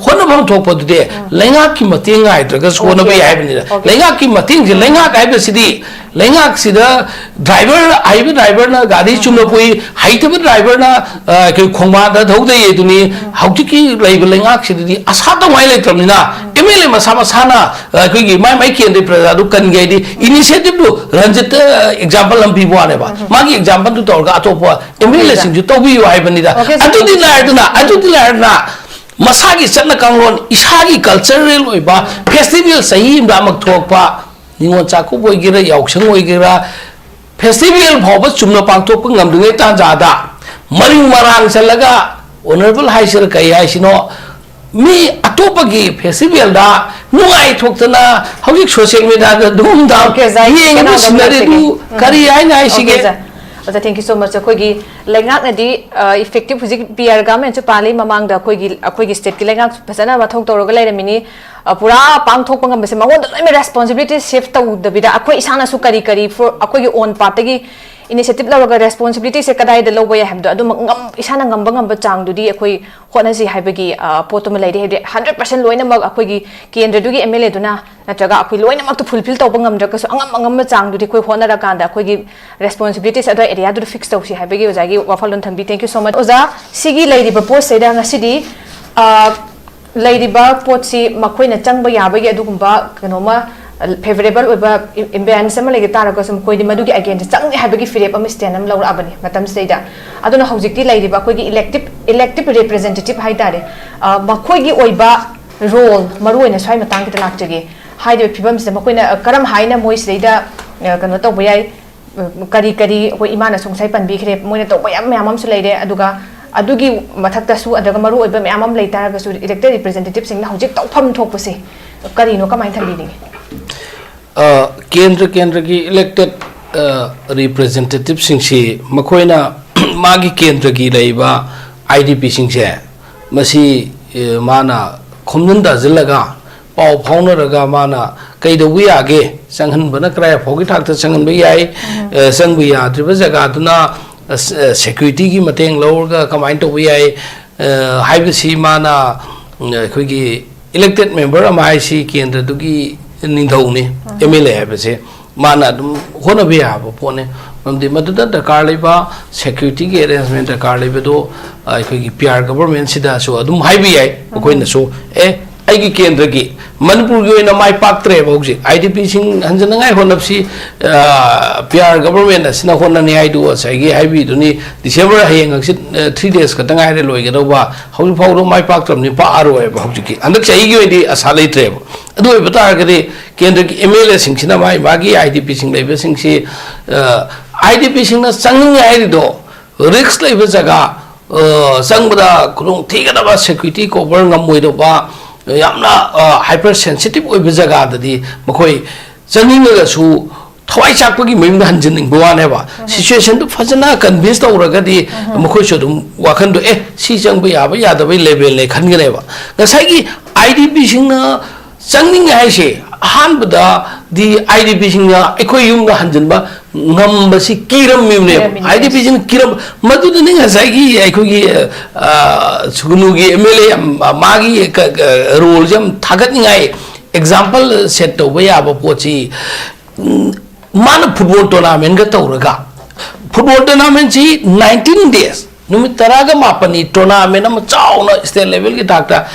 ꯍꯣꯠꯅꯐꯝ ꯊꯣꯛꯄꯗꯨꯗꯤ ꯂꯩꯉꯥꯛꯀꯤ ꯃꯇꯦꯡ ꯉꯥꯏꯗ꯭ꯔꯒꯁꯨ ꯍꯣꯠꯅꯕ ꯌꯥꯏ ꯍꯥꯏꯕꯅꯤꯗ꯫ ꯑꯣꯀꯦ꯫ ꯂꯩꯉꯥꯛꯀꯤ ꯃꯇꯦꯡꯁꯦ, ꯂꯩꯉꯥꯛ ꯍꯥꯏꯕꯁꯤꯗꯤ ꯂꯩꯉꯥꯛꯁꯤꯗ ꯗ꯭ꯔꯥꯏꯚꯔ, ꯑꯍꯩꯕ ꯗ꯭ꯔꯥꯏꯚꯔꯅ ꯒꯥꯔꯤ ꯆꯨꯝꯅ ꯄꯨꯏ, ꯍꯩꯇꯕ ꯗ꯭ꯔꯥꯏꯚꯔꯅ, ꯑ, ꯑꯩꯈꯣꯏ ꯈꯣꯡꯕꯥꯟꯗ ꯊꯧꯗꯩ ꯑꯗꯨꯅꯤ꯫ ꯍꯧꯖꯤꯛꯀꯤ ꯂꯩꯕ ꯂꯩꯉꯥꯛꯁꯤꯗꯗꯤ ꯑꯁꯥ ꯇꯧꯉꯥꯏ ꯂꯩꯇ꯭ꯔꯕꯅꯤꯅ, ꯑꯦꯝ ꯑꯦꯜ ꯑꯦ ꯃꯁꯥ ꯃꯁꯥꯅ, ꯑ, ꯑꯩꯈꯣꯏꯒꯤ ꯃꯥꯏ ꯃꯥꯏ ꯀꯦꯟꯗ꯭ꯔꯒꯤ ꯄ꯭ꯔꯖꯥꯗꯨ ꯀꯟꯒꯦ ꯍꯥꯏꯗꯤ, ꯏꯅꯤꯁꯤꯌꯦꯇꯤꯚꯇꯨ ꯔꯟꯖꯤꯠꯇ ꯑꯦꯛꯖꯥꯝꯄꯜ ꯑꯃ ꯄꯤꯕ ꯋꯥꯅꯦꯕ꯫ ꯃꯥꯒꯤ ꯑꯦꯛꯖꯥꯝꯄꯜꯗꯨ ꯇꯧꯔꯒ ꯑꯇꯣꯞꯄ ꯑꯦꯝ ꯑꯦꯜ ꯑꯦꯁꯤꯡꯁꯨ ꯇꯧꯕꯤꯌꯨ ꯍꯥꯏꯕꯅꯤꯗ꯫ Okay, sir. ꯑꯗꯨꯗꯤ ꯂꯥꯏꯔꯗꯅ, ꯑꯗꯨꯗꯤ ꯂꯥꯏꯔꯗꯅ, ꯃꯁꯥꯒꯤ ꯆꯠꯅ ꯀꯥꯡꯂꯣꯟ, ꯏꯁꯥꯒꯤ ꯀꯜꯆꯔꯦꯜ ꯑꯣꯏꯕ ꯐꯦꯁꯇꯤꯚꯦꯜ ꯆꯍꯤ ꯑꯃꯗ ꯑꯃꯨꯛ ꯊꯣꯛꯄ, ꯅꯤꯉꯣꯜ ꯆꯥꯛꯀꯧꯕ ꯑꯣꯏꯒꯦꯔꯥ, ꯌꯥꯎꯁꯪ ꯑꯣꯏꯒꯦꯔꯥ, ꯐꯦꯁꯇꯤꯚꯦꯜ ꯐꯥꯎꯕ ꯆꯨꯝꯅ ꯄꯥꯡꯊꯣꯛꯄ ꯉꯝꯗ꯭ꯔꯤꯉꯩ ꯇꯥꯟꯖꯥꯗ ꯃꯔꯤꯡ ꯃꯔꯥꯡ ꯆꯠꯂꯒ, ꯑꯣꯅꯔꯦꯕꯜ ꯍꯥꯏꯁꯤꯔꯥ ꯀꯩ ꯍꯥꯏꯁꯤꯅꯣ, ꯃꯤ ꯑꯇꯣꯞꯄꯒꯤ ꯐꯦꯁꯇꯤꯚꯦꯜꯗ ꯅꯨꯡꯉꯥꯏꯊꯣꯛꯇꯅ ꯍꯧꯖꯤꯛ ꯁꯣꯁꯤꯌꯦꯜ ꯃꯦꯗꯤꯌꯥꯗ ꯙꯨꯝ ꯙꯥꯝ ꯑꯣꯀꯦ, ꯁꯔ, ꯌꯦꯡꯉꯤꯕ ꯀꯩꯅꯣꯗ ꯁꯤꯅꯔꯤꯗꯨ ꯂꯣꯏꯁꯤꯜꯂꯒꯦ꯫ ꯎꯝ꯫ ꯀꯔꯤ ꯍꯥꯏꯅ ꯍꯥꯏꯁꯤꯒꯦ? Okay, sir. ꯑꯣꯖꯥ, thank you so much. ꯑꯩꯈꯣꯏꯒꯤ ꯂꯩꯉꯥꯛꯅꯗꯤ ꯏꯐꯦꯛꯇꯤꯞ, ꯍꯧꯖꯤꯛ ꯄꯤ ꯑꯥꯔ ꯒꯚꯔꯟꯃꯦꯟꯁꯨ ꯄꯥꯜꯂꯤ, ꯃꯃꯥꯡꯗ ꯑꯩꯈꯣꯏꯒꯤ ꯑꯩꯈꯣꯏꯒꯤ ꯁ꯭ꯇꯦꯠꯀꯤ ꯂꯩꯉꯥꯛ ꯐꯖꯅ ꯃꯊꯧ ꯇꯧꯔꯒ ꯂꯩꯔꯝꯃꯤꯅꯤ꯫ ꯑ, ꯄꯨꯔꯥ ꯄꯥꯡꯊꯣꯛꯄ ꯉꯝꯕꯁꯦ ꯃꯉꯣꯟꯗ ꯂꯣꯏꯅ ꯔꯦꯁꯄꯣꯟꯁꯤꯕꯤꯂꯤꯇꯤ ꯁꯤꯐ ꯇꯧꯗꯕꯤꯗ, ꯑꯩꯈꯣꯏ ꯏꯁꯥꯅꯁꯨ ꯀꯔꯤ ꯀꯔꯤ for ꯑꯩꯈꯣꯏꯒꯤ ꯑꯣꯟ ꯄꯥꯔꯠꯇꯒꯤ ꯏꯅꯤꯁꯤꯌꯦꯇꯤꯚ ꯂꯧꯔꯒ ꯔꯦꯁꯄꯣꯟꯁꯤꯕꯤꯂꯤꯇꯤꯁꯦ ꯀꯗꯥꯏꯗ ꯂꯧꯕ ꯌꯥꯏ ꯍꯥꯏꯕꯗꯣ ꯑꯗꯨꯃꯛ ꯉꯝ ꯏꯁꯥꯅ ꯉꯝꯕ ꯉꯝꯕ ꯆꯥꯡꯗꯨꯗꯤ ꯑꯩꯈꯣꯏ ꯍꯣꯠꯅꯁꯤ ꯍꯥꯏꯕꯒꯤ, ꯑ, ꯄꯣꯠꯇꯨꯃ ꯂꯩꯔꯤ꯫ ꯍꯥꯏꯕꯗꯤ ꯍꯟꯗ꯭ꯔꯦꯠ ꯄꯥꯔꯁꯦꯟ ꯂꯣꯏꯅꯃꯛ ꯑꯩꯈꯣꯏꯒꯤ ꯀꯦꯟꯗ꯭ꯔꯗꯨꯒꯤ ꯑꯦꯝ ꯑꯦꯜ ꯑꯦꯗꯨꯅ ꯅꯠꯇ꯭ꯔꯒ ꯑꯩꯈꯣꯏ ꯂꯣꯏꯅꯃꯛꯇꯨ ꯐꯨꯜꯐꯤꯜ ꯇꯧꯕ ꯉꯝꯗ꯭ꯔꯒꯁꯨ, ꯑꯉꯝ ꯑꯉꯝꯕ ꯆꯥꯡꯗꯨꯗꯤ ꯑꯩꯈꯣꯏ ꯍꯣꯠꯅꯔꯀꯥꯟꯗ ꯑꯩꯈꯣꯏꯒꯤ ꯔꯦꯁꯄꯣꯟꯁꯤꯕꯤꯂꯤꯇꯤꯁꯦ ꯑꯗꯨ ꯑꯦꯔꯤꯌꯥꯗꯨꯗ ꯐꯤꯛꯁ ꯇꯧꯁꯤ ꯍꯥꯏꯕꯒꯤ ꯑꯣꯖꯥꯒꯤ ꯋꯥꯈꯜꯂꯣꯟ ꯊꯝꯕꯤ꯫ Thank you so much. ꯑꯣꯖꯥ, ꯁꯤꯒꯤ ꯂꯩꯔꯤꯕ ꯄꯣꯠꯁꯤꯗ ꯉꯁꯤꯗꯤ, ꯑ, ꯂꯩꯔꯤꯕ ꯄꯣꯠꯁꯤ ꯃꯈꯣꯏꯅ ꯆꯪꯕ ꯌꯥꯕꯒꯤ ꯑꯗꯨꯒꯨꯝꯕ ꯀꯩꯅꯣꯃ, ꯐꯦꯕꯔꯦꯕꯜ ꯑꯣꯏꯕ ꯏꯝꯕꯦꯂꯦꯟꯁ ꯑꯃ ꯂꯩꯒ ꯇꯥꯔꯒꯁꯨ ꯃꯈꯣꯏꯗꯤ ꯃꯗꯨꯒꯤ ꯑꯒꯦꯟꯁꯇ ꯆꯪꯅꯤ ꯍꯥꯏꯕꯒꯤ ꯐꯤꯔꯦꯞ ꯑꯃ ꯁ꯭ꯇꯦꯟ ꯑꯃ ꯂꯧꯔꯛꯑꯕꯅꯤ ꯃꯇꯝꯁꯤꯗꯩꯗ꯫ ꯑꯗꯨꯅ ꯍꯧꯖꯤꯛꯇꯤ ꯂꯩꯔꯤꯕ ꯑꯩꯈꯣꯏꯒꯤ ꯏꯂꯦꯛꯇꯤꯞ ꯏꯂꯦꯛꯇꯤꯞ ꯔꯤꯄ꯭ꯔꯖꯦꯟꯇꯦꯇꯤꯞ ꯍꯥꯏꯇꯥꯔꯦ, ꯑ, ꯃꯈꯣꯏꯒꯤ ꯑꯣꯏꯕ ꯔꯣꯜ ꯃꯔꯨ ꯑꯣꯏꯅ ꯁ꯭ꯋꯥꯏ ꯃꯇꯥꯡꯁꯤꯗ ꯂꯥꯛꯆꯒꯦ꯫ ꯍꯥꯏꯔꯤꯕ ꯐꯤꯕꯝꯁꯤꯗ ꯃꯈꯣꯏꯅ, ꯑ, ꯀꯔꯝ ꯍꯥꯏꯅ ꯃꯣꯏ ꯁꯤꯗꯩꯗ, ꯑ, ꯀꯩꯅꯣ ꯇꯧꯕ ꯌꯥꯏ, ꯀꯔꯤ ꯀꯔꯤ ꯑꯩꯈꯣꯏ ꯏꯃꯥꯅꯁꯨ ꯉꯁꯥꯏ ꯄꯟꯕꯤꯈ꯭ꯔꯦ, ꯃꯣꯏꯅ ꯇꯧꯕ ꯌꯥꯝ ꯃꯌꯥꯝ ꯑꯃꯁꯨ ꯂꯩꯔꯦ꯫ ꯑꯗꯨꯒ ꯑꯗꯨꯒꯤ ꯃꯊꯛꯇꯁꯨ ꯑꯗꯨꯒ ꯃꯔꯨ ꯑꯣꯏꯕ ꯃꯌꯥꯝ ꯑꯃ ꯂꯩ ꯇꯥꯔꯒꯁꯨ, ꯏꯂꯦꯛꯇꯦꯗ ꯔꯤꯄ꯭ꯔꯖꯦꯟꯇꯦꯇꯤꯚꯁꯤꯡꯅ ꯍꯧꯖꯤꯛ ꯇꯧꯐꯝ ꯊꯣꯛꯄꯁꯦ ꯀꯔꯤꯅꯣ, ꯀꯃꯥꯏꯅ ꯊꯝꯕꯤꯅꯤꯡꯉꯤ? ꯑ, ꯀꯦꯟꯗ꯭ꯔ ꯀꯦꯟꯗ꯭ꯔꯒꯤ ꯏꯂꯦꯛꯇꯦꯗ ꯔꯤꯄ꯭ꯔꯖꯦꯟꯇꯦꯇꯤꯚꯁꯤꯡꯁꯤ ꯃꯈꯣꯏꯅ ꯃꯥꯒꯤ ꯀꯦꯟꯗ꯭ꯔꯒꯤ ꯂꯩꯔꯤꯕ ꯑꯥꯏ ꯗꯤ ꯄꯤꯁꯤꯡꯁꯦ, ꯃꯁꯤ, ꯑ, ꯃꯥꯅ ꯈꯣꯝꯖꯤꯟ ꯇꯥꯁꯤꯜꯂꯒ, ꯄꯥꯎ ꯐꯥꯎꯅꯔꯒ ꯃꯥꯅ ꯀꯩꯗꯧꯕ ꯌꯥꯒꯦ, ꯆꯪꯍꯟꯕꯅ ꯀꯗꯥꯏ ꯐꯥꯎꯒꯤ ꯊꯥꯛꯇ ꯆꯪꯍꯟꯕ ꯌꯥꯏ, ꯑ, ꯆꯪꯕ ꯌꯥꯗ꯭ꯔꯤꯕ ꯖꯒꯥꯗꯨꯅ, ꯑ, ꯁꯦꯀ꯭ꯌꯨꯔꯤꯇꯤꯒꯤ ꯃꯇꯦꯡ ꯂꯧꯔꯒ ꯀꯃꯥꯏꯅ ꯇꯧꯕ ꯌꯥꯏ, ꯑ, ꯍꯥꯏꯕꯁꯤ ꯃꯥꯅ, ꯎꯝ, ꯑꯩꯈꯣꯏꯒꯤ ꯏꯂꯦꯛꯇꯦꯗ ꯃꯦꯝꯕꯔ ꯑꯃ ꯍꯥꯏꯁꯤ ꯀꯦꯟꯗ꯭ꯔꯗꯨꯒꯤ ꯅꯤꯡꯊꯧꯅꯤ, ꯑꯦꯝ ꯑꯦꯜ ꯑꯦ ꯍꯥꯏꯕꯁꯦ꯫ ꯃꯥꯅ ꯑꯗꯨꯝ ꯍꯣꯠꯅꯕ ꯌꯥꯕ ꯄꯣꯠꯅꯤ꯫ ꯃꯔꯝꯗꯤ ꯃꯗꯨꯗ ꯗꯔꯀꯥꯔ ꯂꯩꯕ ꯁꯦꯀ꯭ꯌꯨꯔꯤꯇꯤꯒꯤ ꯑꯦꯔꯦꯟꯖꯃꯦꯟ ꯗꯔꯀꯥꯔ ꯂꯩꯕꯗꯣ, ꯑ, ꯑꯩꯈꯣꯏꯒꯤ ꯄꯤ ꯑꯥꯔ ꯒꯚꯔꯟꯃꯦꯟꯁꯤꯗꯁꯨ ꯑꯗꯨꯝ ꯍꯥꯏꯕ ꯌꯥꯏ꯫ ꯑꯩꯈꯣꯏꯅꯁꯨ, ꯑꯦ, ꯑꯩꯒꯤ ꯀꯦꯟꯗ꯭ꯔꯒꯤ, ꯃꯅꯤꯄꯨꯔꯒꯤ ꯑꯣꯏꯅ ꯃꯥꯏ ꯄꯥꯛꯇ꯭ꯔꯦꯕ ꯍꯧꯖꯤꯛ꯫ ꯑꯥꯏ ꯗꯤ ꯄꯤꯁꯤꯡ ꯍꯟꯖꯅꯉꯥꯏ ꯍꯣꯠꯅꯕꯁꯤ, ꯑ, ꯄꯤ ꯑꯥꯔ ꯒꯚꯔꯟꯃꯦꯟ ꯑꯁꯤꯅ ꯍꯣꯠꯅꯅꯤ ꯍꯥꯏꯗꯨ ꯉꯁꯥꯏꯒꯤ ꯍꯥꯏꯕꯤꯗꯨꯅꯤ꯫ ꯗꯤꯁꯦꯝꯕꯔ ꯍꯌꯦꯡ ꯍꯪꯆꯤꯠ, ꯑ, ꯊ꯭ꯔꯤ ꯗꯦꯖ ꯈꯛꯇ ꯉꯥꯏꯔꯦ ꯂꯣꯏꯒꯗꯧꯕ꯫ ꯍꯧꯖꯤꯛ ꯐꯥꯎꯕꯗ ꯃꯥꯏ ꯄꯥꯛꯇ꯭ꯔꯕꯅꯤ, ꯄꯥꯛꯑꯔꯣꯏꯕ ꯍꯧꯖꯤꯛꯀꯤ꯫ ꯍꯟꯗꯛ ꯆꯍꯤꯒꯤ ꯑꯣꯏꯅꯗꯤ ꯑꯁꯥ ꯂꯩꯇ꯭ꯔꯦꯕ꯫ ꯑꯗꯨ ꯑꯣꯏꯕ ꯇꯥꯔꯒꯗꯤ ꯀꯦꯟꯗ꯭ꯔꯒꯤ ꯑꯦꯝ ꯑꯦꯜ ꯑꯦꯁꯤꯡꯁꯤꯅ ꯃꯥꯒꯤ ꯃꯥꯒꯤ ꯑꯥꯏ ꯗꯤ ꯄꯤꯁꯤꯡ ꯂꯩꯕꯁꯤꯡꯁꯤ, ꯑ, ꯑꯥꯏ ꯗꯤ ꯄꯤꯁꯤꯡꯅ ꯆꯪꯅꯤꯡꯉꯦ ꯍꯥꯏꯔꯤꯗꯣ ꯔꯤꯁꯛ ꯂꯩꯕ ꯖꯒꯥ, ꯑ, ꯆꯪꯕꯗ ꯈꯨꯗꯣꯡ ꯊꯤꯒꯗꯕ, ꯁꯦꯀ꯭ꯌꯨꯔꯤꯇꯤ ꯀꯣꯚꯔ ꯉꯝꯃꯣꯏꯗꯧꯕ, ꯌꯥꯝꯅ, ꯑ, ꯍꯥꯏꯄꯔ ꯁꯦꯟꯁꯤꯇꯤꯚ ꯑꯣꯏꯕ ꯖꯒꯥꯗꯗꯤ ꯃꯈꯣꯏ ꯆꯪꯅꯤꯡꯉꯒꯁꯨ ꯊꯋꯥꯏ ꯆꯥꯛꯄꯒꯤ ꯃꯌꯨꯝꯗ ꯍꯟꯖꯤꯟꯅꯤꯡꯕ ꯋꯥꯅꯦꯕ꯫ ꯁꯤꯆꯨꯋꯦꯁꯟꯗꯨ ꯐꯖꯅ ꯀꯟꯚꯤꯟꯁ ꯇꯧꯔꯒꯗꯤ ꯃꯈꯣꯏꯁꯨ ꯑꯗꯨꯝ ꯋꯥꯈꯟꯗꯣ, "ꯑꯦ, ꯁꯤ ꯆꯪꯕ ꯌꯥꯕ ꯌꯥꯗꯕꯩ ꯂꯦꯚꯦꯜꯅꯦ" ꯈꯟꯒꯅꯦꯕ꯫ ꯉꯁꯥꯏꯒꯤ ꯑꯥꯏ ꯗꯤ ꯄꯤꯁꯤꯡꯅ ꯆꯪꯅꯤꯡꯉꯦ ꯍꯥꯏꯁꯦ, ꯑꯍꯥꯟꯕꯗꯗꯤ ꯑꯥꯏ ꯗꯤ ꯄꯤꯁꯤꯡꯅ ꯑꯩꯈꯣꯏ ꯌꯨꯝꯗ ꯍꯟꯖꯤꯟꯕ ꯉꯝꯕꯁꯤ ꯀꯤꯔꯝꯃꯤꯕꯅꯦꯕ꯫ ꯀꯤꯔꯝꯃꯤꯅꯦ꯫ ꯑꯥꯏ ꯗꯤ ꯄꯤꯁꯤꯡꯅ ꯀꯤꯔꯝ-, ꯃꯗꯨꯗꯅꯤ ꯉꯁꯥꯏꯒꯤ ꯑꯩꯈꯣꯏꯒꯤ, ꯑ, ꯁꯨꯒꯅꯨꯒꯤ ꯑꯦꯝ ꯑꯦꯜ ꯑꯦ ꯌꯥꯝ, ꯃꯥꯒꯤ ꯀ-, ꯀ-, ꯔꯣꯜꯁꯦ ꯌꯥꯝ ꯊꯥꯒꯠꯅꯤꯡꯉꯥꯏ ꯑꯦꯛꯖꯥꯝꯄꯜ ꯁꯦꯠ ꯇꯧꯕ ꯌꯥꯕ ꯄꯣꯠꯁꯤ, ꯎꯝ, ꯃꯥꯅ ꯐꯨꯠꯕꯣꯜ ꯇꯣꯔꯅꯥꯃꯦꯟꯒ ꯇꯧꯔꯒ, ꯐꯨꯠꯕꯣꯜ ꯇꯣꯔꯅꯥꯃꯦꯟꯁꯤ ꯅꯥꯏꯟꯇꯤꯟ ꯗꯦꯖ, ꯅꯨꯃꯤꯠ ꯇꯔꯥꯒ ꯃꯥꯄꯟꯅꯤ ꯇꯣꯔꯅꯥꯃꯦꯟ ꯑꯃ ꯆꯥꯎꯅ ꯁ꯭ꯇꯦꯠ ꯂꯦꯚꯦꯜꯒꯤ ꯊꯥꯛꯇ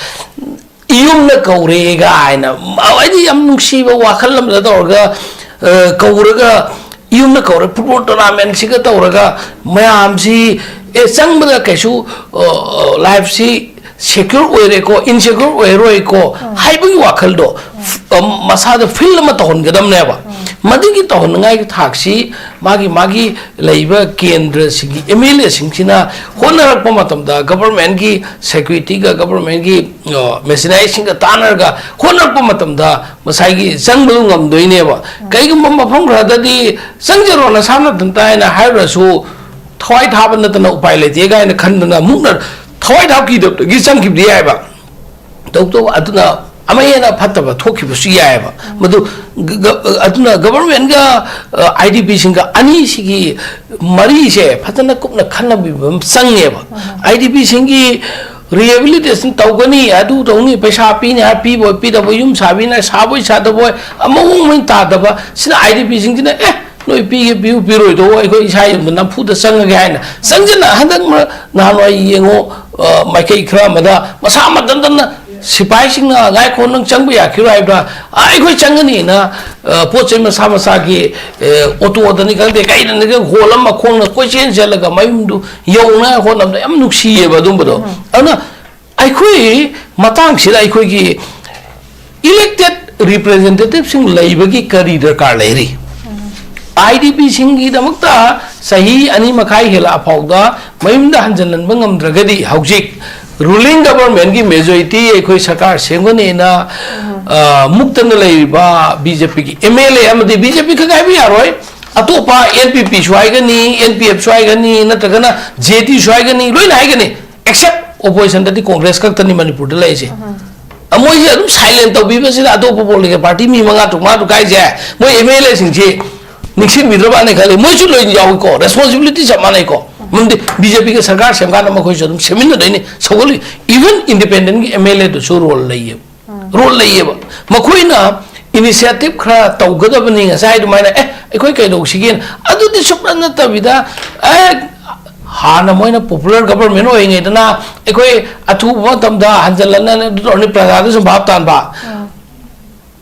ꯌꯨꯝꯗ ꯀꯧꯔꯦꯒ ꯍꯥꯏꯅ, ꯑꯩꯗꯤ ꯌꯥꯝ ꯅꯨꯡꯁꯤꯕ ꯋꯥꯈꯜ ꯑꯃꯗ ꯇꯧꯔꯒ, ꯑ, ꯀꯧꯔꯒ, ꯌꯨꯝꯗ ꯀꯧꯔ ꯐꯨꯠꯕꯣꯜ ꯇꯣꯔꯅꯥꯃꯦꯟꯁꯤꯒ ꯇꯧꯔꯒ ꯃꯌꯥꯝꯁꯤ, ꯑꯦ, ꯆꯪꯕꯗ ꯀꯩꯁꯨ, ꯑ, ꯂꯥꯏꯐꯁꯤ ꯁꯦꯀ꯭ꯌꯣꯔ ꯑꯣꯏꯔꯦꯀꯣ, ꯏꯟꯁꯦꯀ꯭ꯌꯣꯔ ꯑꯣꯏꯔꯣꯏꯀꯣ ꯍꯥꯏꯕꯒꯤ ꯋꯥꯈꯜꯗꯣ, ꯐ-, ꯑ, ꯃꯁꯥꯗ ꯐꯤꯜ ꯑꯃ ꯇꯧꯍꯟꯒꯗꯕꯅꯦꯕ꯫ ꯃꯗꯨꯒꯤ ꯇꯧꯍꯟꯅꯤꯡꯉꯥꯏꯒꯤ ꯊꯥꯛꯁꯤ ꯃꯥꯒꯤ, ꯃꯥꯒꯤ ꯂꯩꯔꯤꯕ ꯀꯦꯟꯗ꯭ꯔꯁꯤꯒꯤ ꯑꯦꯝ ꯑꯦꯜ ꯑꯦꯁꯤꯡꯁꯤꯅ ꯍꯣꯠꯅꯔꯛꯄ ꯃꯇꯝꯗ, ꯒꯚꯔꯟꯃꯦꯟꯠꯀꯤ ꯁꯦꯀ꯭ꯌꯨꯔꯤꯇꯤꯒ ꯒꯚꯔꯟꯃꯦꯟꯠꯀꯤ, ꯑ, ꯃꯦꯁꯤꯅꯥꯏꯁꯁꯤꯡꯒ ꯇꯥꯟꯅꯔꯒ ꯍꯣꯠꯅꯔꯛꯄ ꯃꯇꯝꯗ ꯉꯁꯥꯏꯒꯤ ꯆꯪꯕꯗꯨ ꯉꯝꯗꯣꯏꯅꯦꯕ꯫ ꯀꯩꯒꯨꯝꯕ ꯃꯐꯝ ꯈꯔꯗꯗꯤ "ꯆꯪꯖꯔꯣ ꯅꯁꯥ ꯅꯊꯟꯇ" ꯍꯥꯏꯅ ꯍꯥꯏꯔꯨꯔꯁꯨ, ꯊꯋꯥꯏ ꯊꯥꯕ ꯅꯠꯇꯅ ꯎꯄꯥꯏ ꯂꯩꯇꯦ ꯀꯥꯏꯅ ꯈꯟꯗꯅ ꯃꯨꯛꯅ ꯊꯋꯥꯏ ꯊꯥꯕ ꯀꯤꯗꯕꯗꯒꯤ ꯆꯪꯈꯤꯕꯗꯤ ꯌꯥꯏꯕ꯫ ꯇꯧ-, ꯇꯧ-, ꯑꯗꯨꯅ ꯑꯃ ꯍꯦꯟꯅ ꯐꯠꯇꯕ ꯊꯣꯛꯈꯤꯕꯁꯨ ꯌꯥꯏꯑꯕ꯫ ꯃꯗꯨ ꯒ-, ꯒ-, ꯑꯗꯨꯅ ꯒꯚꯔꯟꯃꯦꯟꯠꯒ, ꯑ, ꯑꯥꯏ ꯗꯤ ꯄꯤꯁꯤꯡꯒ ꯑꯅꯤꯁꯤꯒꯤ ꯃꯔꯤꯁꯦ ꯐꯖꯅ ꯀꯨꯞꯅ ꯈꯟꯅꯕꯤꯕ ꯑꯃ ꯆꯪꯉꯦꯕ꯫ ꯑꯥꯏ ꯗꯤ ꯄꯤꯁꯤꯡꯒꯤ ꯔꯤꯍꯦꯕꯤꯂꯤꯇꯦꯁꯟ ꯇꯧꯒꯅꯤ, ꯑꯗꯨ ꯇꯧꯅꯤ, ꯄꯩꯁꯥ ꯄꯤꯅꯤ ꯍꯥꯏ ꯄꯤꯕꯣꯏ ꯄꯤꯗꯕꯣꯏ, ꯌꯨꯝ ꯁꯥꯕꯤꯅꯤ ꯍꯥꯏ ꯁꯥꯕꯣꯏ ꯁꯥꯗꯕꯣꯏ, ꯑꯃ ꯃꯑꯣꯡ ꯃꯔꯤꯟ ꯇꯥꯗꯕ, ꯁꯤꯅ ꯑꯥꯏ ꯗꯤ ꯄꯤꯁꯤꯡꯁꯤꯅ, "ꯑꯦ, ꯅꯣꯏ ꯄꯤꯒꯦ ꯄꯤꯌꯨ, ꯄꯤꯔꯣꯏꯗꯣ ꯑꯩꯈꯣꯏ ꯏꯁꯥ ꯌꯨꯝꯗ ꯅꯝꯐꯨꯗ ꯆꯪꯉꯒꯦ" ꯍꯥꯏꯅ ꯆꯪꯁꯤꯟꯅ, ꯍꯟꯗꯛ ꯃꯔꯛ ꯅꯍꯥꯟꯋꯥꯏ ꯌꯦꯡꯉꯣ, ꯑ, ꯃꯥꯏꯀꯩ ꯈꯔ ꯑꯃꯗ ꯃꯁꯥ ꯃꯊꯟꯇꯅ ꯁꯤꯐꯥꯏꯁꯤꯡꯅ, "ꯉꯥꯏꯈꯣ, ꯅꯪ ꯆꯪꯕ ꯌꯥꯈꯤꯔꯣꯏ" ꯍꯥꯏꯕ꯭ꯔꯥ, "ꯑ, ꯑꯩꯈꯣꯏ ꯆꯪꯒꯅꯤꯅ", ꯑ, ꯄꯣꯠ ꯆꯩ ꯃꯁꯥ ꯃꯁꯥꯒꯤ, ꯑ, ꯑꯣꯇꯣꯗꯅꯤ ꯈꯪꯗꯦ, ꯀꯩꯗꯅꯤ ꯈꯪꯗꯦ, ꯍꯣꯜꯂꯝꯕ ꯈꯣꯡꯅ ꯀꯣꯏꯆꯦꯟ ꯆꯦꯜꯂꯒ ꯃꯌꯨꯝꯗꯨ ꯌꯧꯅꯉꯥꯏ ꯍꯣꯠꯅꯕꯗ ꯌꯥꯝ ꯅꯨꯡꯁꯤꯌꯦꯕ ꯑꯗꯨꯝꯕꯗꯣ꯫ ꯑꯗꯨꯅ ꯑꯩꯈꯣꯏ ꯃꯇꯥꯡꯁꯤꯗ ꯑꯩꯈꯣꯏꯒꯤ ꯏꯂꯦꯛꯇꯦꯗ ꯔꯤꯄ꯭ꯔꯦꯖꯦꯟꯇꯦꯇꯤꯚꯁꯤꯡ ꯂꯩꯕꯒꯤ ꯀꯔꯤ ꯗꯔꯀꯥꯔ ꯂꯩꯔꯤ? ꯑꯥꯏ ꯗꯤ ꯄꯤꯁꯤꯡꯒꯤꯗꯃꯛꯇ ꯆꯍꯤ ꯑꯅꯤ ꯃꯈꯥꯏ ꯍꯦꯜꯂꯛꯑ ꯐꯥꯎꯗ ꯃꯌꯨꯝꯗ ꯍꯟꯖꯤꯟꯍꯟꯕ ꯉꯝꯗ꯭ꯔꯒꯗꯤ, ꯍꯧꯖꯤꯛ ꯔꯨꯂꯤꯡ ꯒꯚꯔꯟꯃꯦꯟꯠꯀꯤ ꯃꯦꯖꯣꯔꯤꯇꯤ ꯑꯩꯈꯣꯏ ꯁꯔꯀꯥꯔ ꯁꯦꯝꯒꯅꯤꯅ, ꯑ, ꯃꯨꯛꯇꯅ ꯂꯩꯔꯤꯕ ꯕꯤ ꯖꯦ ꯄꯤꯒꯤ ꯑꯦꯝ ꯑꯦꯜ ꯑꯦ ꯑꯃꯗꯤ, ꯕꯤ ꯖꯦ ꯄꯤ ꯈꯛ ꯍꯥꯏꯕ ꯌꯥꯔꯣꯏ, ꯑꯇꯣꯞꯄ ꯑꯦꯟ ꯄꯤ ꯄꯤꯁꯨ ꯍꯥꯏꯒꯅꯤ, ꯑꯦꯟ ꯄꯤ ꯑꯦꯐꯁꯨ ꯍꯥꯏꯒꯅꯤ, ꯅꯠꯇ꯭ꯔꯒꯅ ꯖꯦ ꯗꯤꯁꯨ ꯍꯥꯏꯒꯅꯤ, ꯂꯣꯏꯅ ꯍꯥꯏꯒꯅꯤ꯫ ꯑꯦꯛꯁꯦꯞ ꯑꯣꯄꯣꯖꯤꯁꯟꯗꯗꯤ ꯀꯣꯡꯒ꯭ꯔꯦꯁ ꯈꯛꯇꯅꯤ ꯃꯅꯤꯄꯨꯔꯗ ꯂꯩꯔꯤꯁꯦ꯫ ꯑ, ꯃꯣꯏꯁꯦ ꯑꯗꯨꯝ ꯁꯥꯏꯂꯦꯟ ꯇꯧꯕꯤꯕꯁꯤꯗ ꯑꯇꯣꯞꯄ ꯄꯣꯂꯤꯇꯤꯀꯦꯜ ꯄꯥꯔꯇꯤ ꯃꯤ ꯃꯉꯥ ꯇꯔꯨꯛ, ꯃꯉꯥ ꯇꯔꯨꯛ ꯍꯥꯏꯁꯦ, ꯃꯣꯏ ꯑꯦꯝ ꯑꯦꯜ ꯑꯦꯁꯤꯡꯁꯤ ꯅꯤꯡꯁꯤꯡꯕꯤꯗ꯭ꯔꯕꯅ ꯈꯜꯂꯤ꯫ ꯃꯣꯏꯁꯨ ꯂꯣꯏꯅ ꯌꯥꯎꯏꯀꯣ, ꯔꯦꯁꯄꯣꯟꯁꯤꯕꯤꯂꯤꯇꯤ ꯆꯞ ꯃꯥꯟꯅꯩꯀꯣ꯫ ꯃꯔꯝꯗꯤ ꯕꯤ ꯖꯦ ꯄꯤꯒ ꯁꯔꯀꯥꯔ ꯁꯦꯝꯀꯥꯟꯗ ꯃꯈꯣꯏꯁꯨ ꯑꯗꯨꯝ ꯁꯦꯝꯃꯤꯟꯅꯗꯣꯏꯅꯤ, ꯁꯧꯒꯠꯂꯤ꯫ ꯏꯚꯟ ꯏꯟꯗꯤꯄꯦꯟꯗꯦꯟꯒꯤ ꯑꯦꯝ ꯑꯦꯜ ꯑꯦꯗꯨꯁꯨ ꯔꯣꯜ ꯂꯩꯌꯦꯕ, ꯔꯣꯜ ꯂꯩꯌꯦꯕ꯫ ꯃꯈꯣꯏꯅ ꯏꯅꯤꯁꯤꯌꯦꯇꯤꯚ ꯈꯔ ꯇꯧꯒꯗꯕꯅꯤ, ꯉꯁꯥꯏ ꯑꯗꯨꯃꯥꯏꯅ, "ꯑꯦ, ꯑꯩꯈꯣꯏ ꯀꯩꯗꯧꯁꯤꯒꯦꯅ"? ꯑꯗꯨꯗꯤ ꯁꯨꯞꯅ ꯅꯠꯇꯕꯤꯗ, ꯑꯦ, ꯍꯥꯟꯅ ꯃꯣꯏꯅ ꯄꯣꯄꯨꯂꯔ ꯒꯕꯔꯃꯦꯟ ꯑꯣꯏꯔꯤꯉꯩꯗꯅ ꯑꯩꯈꯣꯏ ꯑꯊꯨꯕ ꯃꯇꯝꯗ ꯍꯟꯖꯜꯂꯛꯅ ꯑꯗꯨ ꯇꯧꯔꯅꯤ, ꯄ꯭ꯔꯖꯥꯗ ꯁꯨꯝ ꯚꯥꯞ ꯇꯥꯟꯕ꯫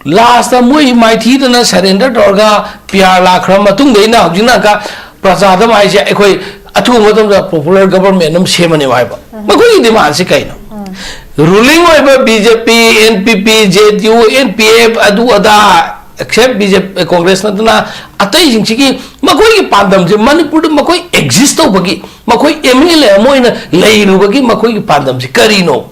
ꯂꯥꯁꯇ ꯃꯣꯏ ꯃꯥꯏꯊꯤꯗꯅ ꯁꯔꯦꯟꯗꯔ ꯇꯧꯔꯒ ꯄꯤ ꯑꯥꯔ ꯂꯥꯛꯈ꯭ꯔ ꯃꯇꯨꯡꯗ ꯑꯩꯅ ꯍꯧꯖꯤꯛꯅ ꯑꯃꯨꯛꯀ ꯄ꯭ꯔꯖꯥꯗ ꯍꯥꯏꯁꯦ, ꯑꯩꯈꯣꯏ ꯑꯊꯨꯕ ꯃꯇꯝꯗ ꯄꯣꯄꯨꯂꯔ ꯒꯕꯔꯃꯦꯟ ꯑꯃ ꯁꯦꯝꯃꯅꯦꯕ ꯍꯥꯏꯕ꯫ ꯃꯈꯣꯏꯒꯤ ꯗꯤꯃꯥꯟꯁꯤ ꯀꯩꯅꯣ? ꯔꯨꯂꯤꯡ ꯑꯣꯏꯕ B J P, N P P, J D U, N P F, ꯑꯗꯨ ꯑꯗꯥ, ꯑꯦꯛꯁꯦꯞ ꯕꯤ ꯖꯦ ꯄꯤ, ꯀꯣꯡꯒ꯭ꯔꯦꯁ ꯅꯠꯇꯅ ꯑꯇꯩꯁꯤꯡꯁꯤꯒꯤ ꯃꯈꯣꯏꯒꯤ ꯄꯥꯟꯗꯝꯁꯦ ꯃꯅꯤꯄꯨꯔꯗ ꯃꯈꯣꯏ ꯑꯦꯛꯖꯤꯁ ꯇꯧꯕꯒꯤ, ꯃꯈꯣꯏ ꯑꯦꯝ ꯑꯦꯜ ꯑꯦ ꯑꯃ ꯑꯣꯏꯅ ꯂꯩꯔꯨꯕꯒꯤ ꯃꯈꯣꯏꯒꯤ ꯄꯥꯟꯗꯝꯁꯦ ꯀꯔꯤꯅꯣ?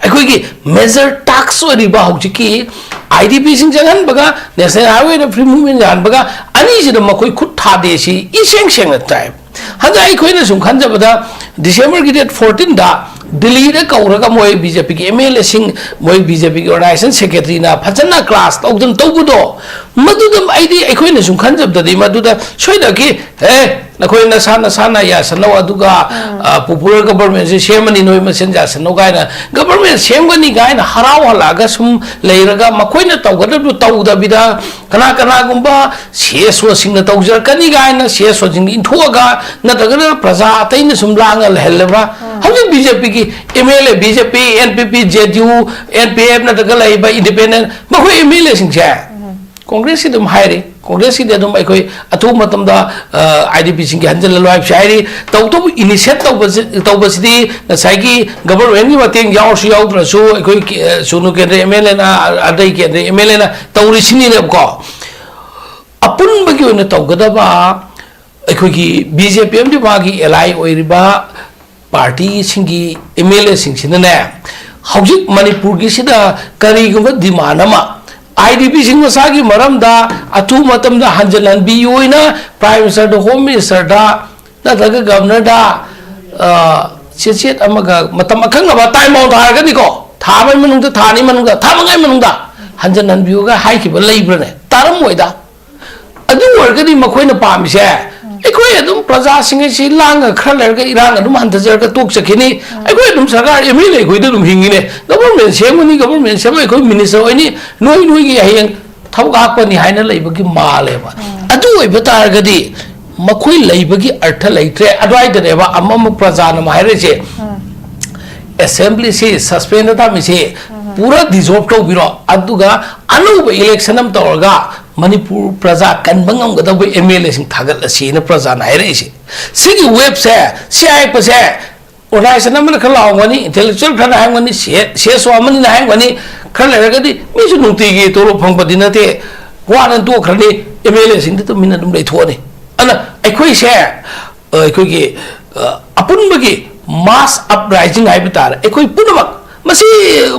ꯑꯩꯈꯣꯏꯒꯤ ꯃꯦꯖꯔ ꯇꯥꯛꯁ ꯑꯣꯏꯔꯤꯕ ꯍꯧꯖꯤꯛꯀꯤ ꯑꯥꯏ ꯗꯤ ꯄꯤꯁꯤꯡ ꯆꯪꯍꯟꯕꯒ ꯅꯦꯁꯅꯦꯜ ꯍꯥꯏꯋꯦꯗ ꯐ꯭ꯔꯤ ꯃꯨꯚꯃꯦꯟ ꯌꯥꯍꯟꯕꯒ ꯑꯅꯤꯁꯤꯗ ꯃꯈꯣꯏ ꯈꯨꯠ ꯊꯥꯗꯦ, ꯁꯤ ꯏꯁꯦꯡ ꯁꯦꯡꯅ ꯇꯥꯏ꯫ ꯍꯟꯗꯛ ꯑꯩꯈꯣꯏꯅ ꯁꯨꯝ ꯈꯟꯖꯕꯗ, ꯗꯤꯁꯦꯝꯕꯔꯒꯤ ꯗꯦꯠ ꯐꯣꯔꯇꯤꯟꯗ ꯗꯤꯜꯂꯤꯗ ꯀꯧꯔꯒ ꯃꯣꯏ ꯕꯤ ꯖꯦ ꯄꯤꯒꯤ ꯑꯦꯝ ꯑꯦꯜ ꯑꯦꯁꯤꯡ, ꯃꯣꯏ ꯕꯤ ꯖꯦ ꯄꯤꯒꯤ ꯑꯣꯔꯒꯅꯥꯏꯖꯦꯁꯟ ꯁꯦꯀ꯭ꯔꯦꯇꯔꯤꯅ ꯐꯖꯅ ꯀ꯭ꯂꯥꯁ ꯇꯧꯗꯅ ꯇꯧꯕꯗꯣ, ꯃꯗꯨꯗ ꯑꯩꯗꯤ, ꯑꯩꯈꯣꯏꯅ ꯁꯨꯝ ꯈꯟꯖꯕꯗꯗꯤ ꯃꯗꯨꯗ ꯁꯣꯏꯗꯅꯒꯤ, "ꯑꯦ, ꯅꯈꯣꯏ ꯅꯁꯥ ꯅꯁꯥꯅ ꯌꯥꯁꯟꯅꯧ, ꯑꯗꯨꯒ, ꯑ, ꯄꯣꯄꯨꯂꯔ ꯒꯕꯔꯃꯦꯟꯁꯦ ꯁꯦꯝꯃꯅꯤ, ꯅꯣꯏ ꯃꯁꯦꯟ ꯌꯥꯁꯟꯅꯧ" ꯀꯥꯏꯅ, ꯒꯕꯔꯃꯦꯟ ꯁꯦꯝꯒꯅꯤ ꯀꯥꯏꯅ ꯍꯔꯥꯎ ꯍꯜꯂꯛꯑꯒ ꯁꯨꯝ ꯂꯩꯔꯒ, ꯃꯈꯣꯏꯅ ꯇꯧꯒꯗꯕꯗꯨ ꯇꯧꯗꯕꯤꯗ, ꯀꯅꯥ ꯀꯅꯥꯒꯨꯝꯕ ꯁꯤ ꯑꯦꯁ ꯑꯣꯁꯤꯡꯅ ꯇꯧꯖꯔꯛꯀꯅꯤ ꯀꯥꯏꯅ ꯁꯤ ꯑꯦꯁ ꯑꯣꯁꯤꯡꯗ ꯏꯟꯊꯣꯛꯑꯒ, ꯅꯠꯇ꯭ꯔꯒꯅ ꯄ꯭ꯔꯖꯥ ꯑꯇꯩꯅ ꯁꯨꯝ ꯂꯥꯡꯉ ꯂꯩꯍꯜꯂꯕ꯭ꯔꯥ? ꯍꯧꯖꯤꯛ ꯕꯤ ꯖꯦ ꯄꯤꯒꯤ M L A, B J P, N P P, J D U, N P F ꯅꯠꯇ꯭ꯔꯒ ꯂꯩꯔꯤꯕ ꯏꯟꯗꯤꯄꯦꯟꯗꯦꯟ, ꯃꯈꯣꯏ ꯑꯦꯝ ꯑꯦꯜ ꯑꯦꯁꯤꯡꯁꯦ ꯀꯣꯡꯒ꯭ꯔꯦꯁꯀꯤꯗꯤ ꯑꯗꯨꯝ ꯍꯥꯏꯔꯤ, ꯀꯣꯡꯒ꯭ꯔꯦꯁꯀꯤꯗꯤ ꯑꯗꯨꯝ ꯑꯩꯈꯣꯏ ꯑꯊꯨꯕ ꯃꯇꯝꯗ, ꯑ, ꯑꯥꯏ ꯗꯤ ꯄꯤꯁꯤꯡꯒꯤ ꯍꯟꯖꯤꯜꯍꯜꯂꯣ ꯍꯥꯏꯕꯁꯤ ꯍꯥꯏꯔꯤ꯫ ꯇꯧꯕꯇꯕꯨ, ꯏꯅꯤꯁꯤꯌꯦꯠ ꯇꯧꯕꯁꯤ, ꯇꯧꯕꯁꯤꯗꯤ ꯉꯁꯥꯏꯒꯤ ꯒꯕꯔꯃꯦꯟꯒꯤ ꯃꯇꯦꯡ ꯌꯥꯎꯔꯁꯨ ꯌꯥꯎꯗ꯭ꯔꯁꯨ, ꯑꯩꯈꯣꯏ ꯀꯦ-, ꯑ, ꯁꯨꯅꯨ ꯀꯦꯟꯗ꯭ꯔ ꯑꯦꯝ ꯑꯦꯜ ꯑꯦꯅ, ꯑ, ꯑꯗꯩ ꯀꯦꯟꯗ꯭ꯔ ꯑꯦꯝ ꯑꯦꯜ ꯑꯦꯅ ꯇꯧꯔꯤꯁꯤꯅꯤꯅꯦꯕꯀꯣ꯫ ꯑꯄꯨꯟꯕꯒꯤ ꯑꯣꯏꯅ ꯇꯧꯒꯗꯕ ꯑꯩꯈꯣꯏꯒꯤ ꯕꯤ ꯖꯦ ꯄꯤ ꯑꯃꯗꯤ ꯃꯥꯒꯤ ꯑꯦꯂꯥꯏ ꯑꯣꯏꯔꯤꯕ ꯄꯥꯔꯇꯤꯁꯤꯡꯒꯤ ꯑꯦꯝ ꯑꯦꯜ ꯑꯦꯁꯤꯡꯁꯤꯅꯅꯦ, ꯍꯧꯖꯤꯛ ꯃꯅꯤꯄꯨꯔꯒꯤꯁꯤꯗ ꯀꯔꯤꯒꯨꯝꯕ demand ꯑꯃ, IDPꯁꯤꯡ ꯃꯁꯥꯒꯤ ꯃꯔꯝꯗ ꯑꯊꯨꯕ ꯃꯇꯝꯗ ꯍꯟꯖꯤꯟꯍꯟꯕꯤꯌꯨ ꯍꯥꯏꯅ Prime Ministerꯗ, Home Ministerꯗ, ꯅꯠꯇ꯭ꯔꯒ Governorꯗ, ꯑ, ꯆꯦꯆꯦꯠ ꯑꯃꯒ ꯃꯇꯝ ꯑꯀꯛꯅꯕ time bound ꯊꯥꯔꯒꯗꯤꯀꯣ, ꯊꯥ ꯑꯃꯒꯤ ꯃꯅꯨꯡꯗ, ꯊꯥ ꯑꯅꯤ ꯃꯅꯨꯡꯗ, ꯊꯥ ꯃꯉꯥꯒꯤ ꯃꯅꯨꯡꯗ ꯍꯟꯖꯤꯟꯍꯟꯕꯤꯌꯨꯒ ꯍꯥꯏꯈꯤꯕ ꯂꯩꯕ꯭ꯔꯅꯦ? ꯇꯥꯔꯝꯃꯣꯏꯗ꯫ ꯑꯗꯨ ꯑꯣꯏꯔꯒꯗꯤ ꯃꯈꯣꯏꯅ ꯄꯥꯝꯃꯤꯁꯦ, ꯑꯩꯈꯣꯏ ꯑꯗꯨꯝ ꯄ꯭ꯔꯖꯥꯁꯤꯡ ꯑꯁꯤ ꯂꯥꯡꯉ ꯈꯔ ꯂꯩꯔꯒ ꯏꯔꯥꯡ ꯑꯗꯨꯝ ꯍꯟꯊꯖꯔꯒ ꯇꯣꯛꯆꯈꯤꯅꯤ꯫ ꯑꯩꯈꯣꯏ ꯑꯗꯨꯝ ꯁꯔꯀꯥꯔ, MLA ꯑꯩꯈꯣꯏꯗ ꯑꯗꯨꯝ ꯍꯤꯡꯉꯤꯅꯦ꯫ Government ꯁꯦꯝꯒꯅꯤ, government ꯁꯦꯝꯃ ꯑꯩꯈꯣꯏ minister ꯑꯣꯏꯅꯤ, ꯅꯣꯏ ꯅꯣꯏꯒꯤ ꯍꯌꯦꯡ ꯊꯕꯛ ꯍꯥꯞꯄꯅꯤ ꯍꯥꯏꯅ ꯂꯩꯕꯒꯤ ꯃꯥꯜꯂꯦꯕ꯫ ꯑꯗꯨ ꯑꯣꯏꯕ ꯇꯥꯔꯒꯗꯤ ꯃꯈꯣꯏ ꯂꯩꯕꯒꯤ ꯑꯔꯊ ꯂꯩꯇ꯭ꯔꯦ꯫ ꯑꯗꯨꯋꯥꯏꯗꯅꯦꯕ ꯑꯃ ꯑꯃ ꯄ꯭ꯔꯖꯥꯅ ꯑꯃ ꯍꯥꯏꯔꯛꯏꯁꯦ, assemblyꯁꯤ suspendꯗ ꯊꯝꯃꯤꯁꯤ ꯄꯨꯔꯥ dissolve ꯇꯧꯕꯤꯔꯣ, ꯑꯗꯨꯒ ꯑꯅꯧꯕ election ꯑꯃ ꯇꯧꯔꯒ ꯃꯅꯤꯄꯨꯔ ꯄ꯭ꯔꯖꯥ ꯀꯟꯕ ꯉꯝꯒꯗꯕ MLAꯁꯤꯡ ꯊꯥꯒꯠꯂꯁꯤꯅ ꯄ꯭ꯔꯖꯥꯅ ꯍꯥꯏꯔꯛꯏꯁꯦ꯫ ꯁꯤꯒꯤ waveꯁꯦ, ꯁꯤ ꯍꯥꯏꯔꯛꯄꯁꯦ, organization ꯑꯃꯅ ꯈꯔ ꯂꯥꯎꯔꯝꯒꯅꯤ, intellectual ꯈꯔꯅ ꯍꯥꯏꯔꯝꯒꯅꯤ, ꯁꯤ-, CSO ꯑꯃꯅꯤꯅ ꯍꯥꯏꯔꯝꯒꯅꯤ, ꯈꯔ ꯂꯩꯔꯒꯗꯤ ꯃꯤꯁꯨ ꯅꯨꯡꯇꯤꯒꯤ ꯇꯣꯂꯣꯞ ꯐꯪꯕꯗꯤ ꯅꯠꯇꯦ, ꯋꯥꯅ ꯇꯣꯛꯈ꯭ꯔꯅꯤ, MLAꯁꯤꯡꯗꯤ ꯇꯨꯃꯤꯟꯅ ꯑꯗꯨꯝ ꯂꯩꯊꯣꯛꯑꯅꯤ꯫ ꯑꯗꯨꯅ ꯑꯩꯈꯣꯏꯁꯦ, ꯑ, ꯑꯩꯈꯣꯏꯒꯤ, ꯑ, ꯑꯄꯨꯟꯕꯒꯤ mass uprising ꯍꯥꯏꯕ ꯇꯥꯔꯦ, ꯑꯩꯈꯣꯏ ꯄꯨꯝꯅꯃꯛ ꯃꯁꯤ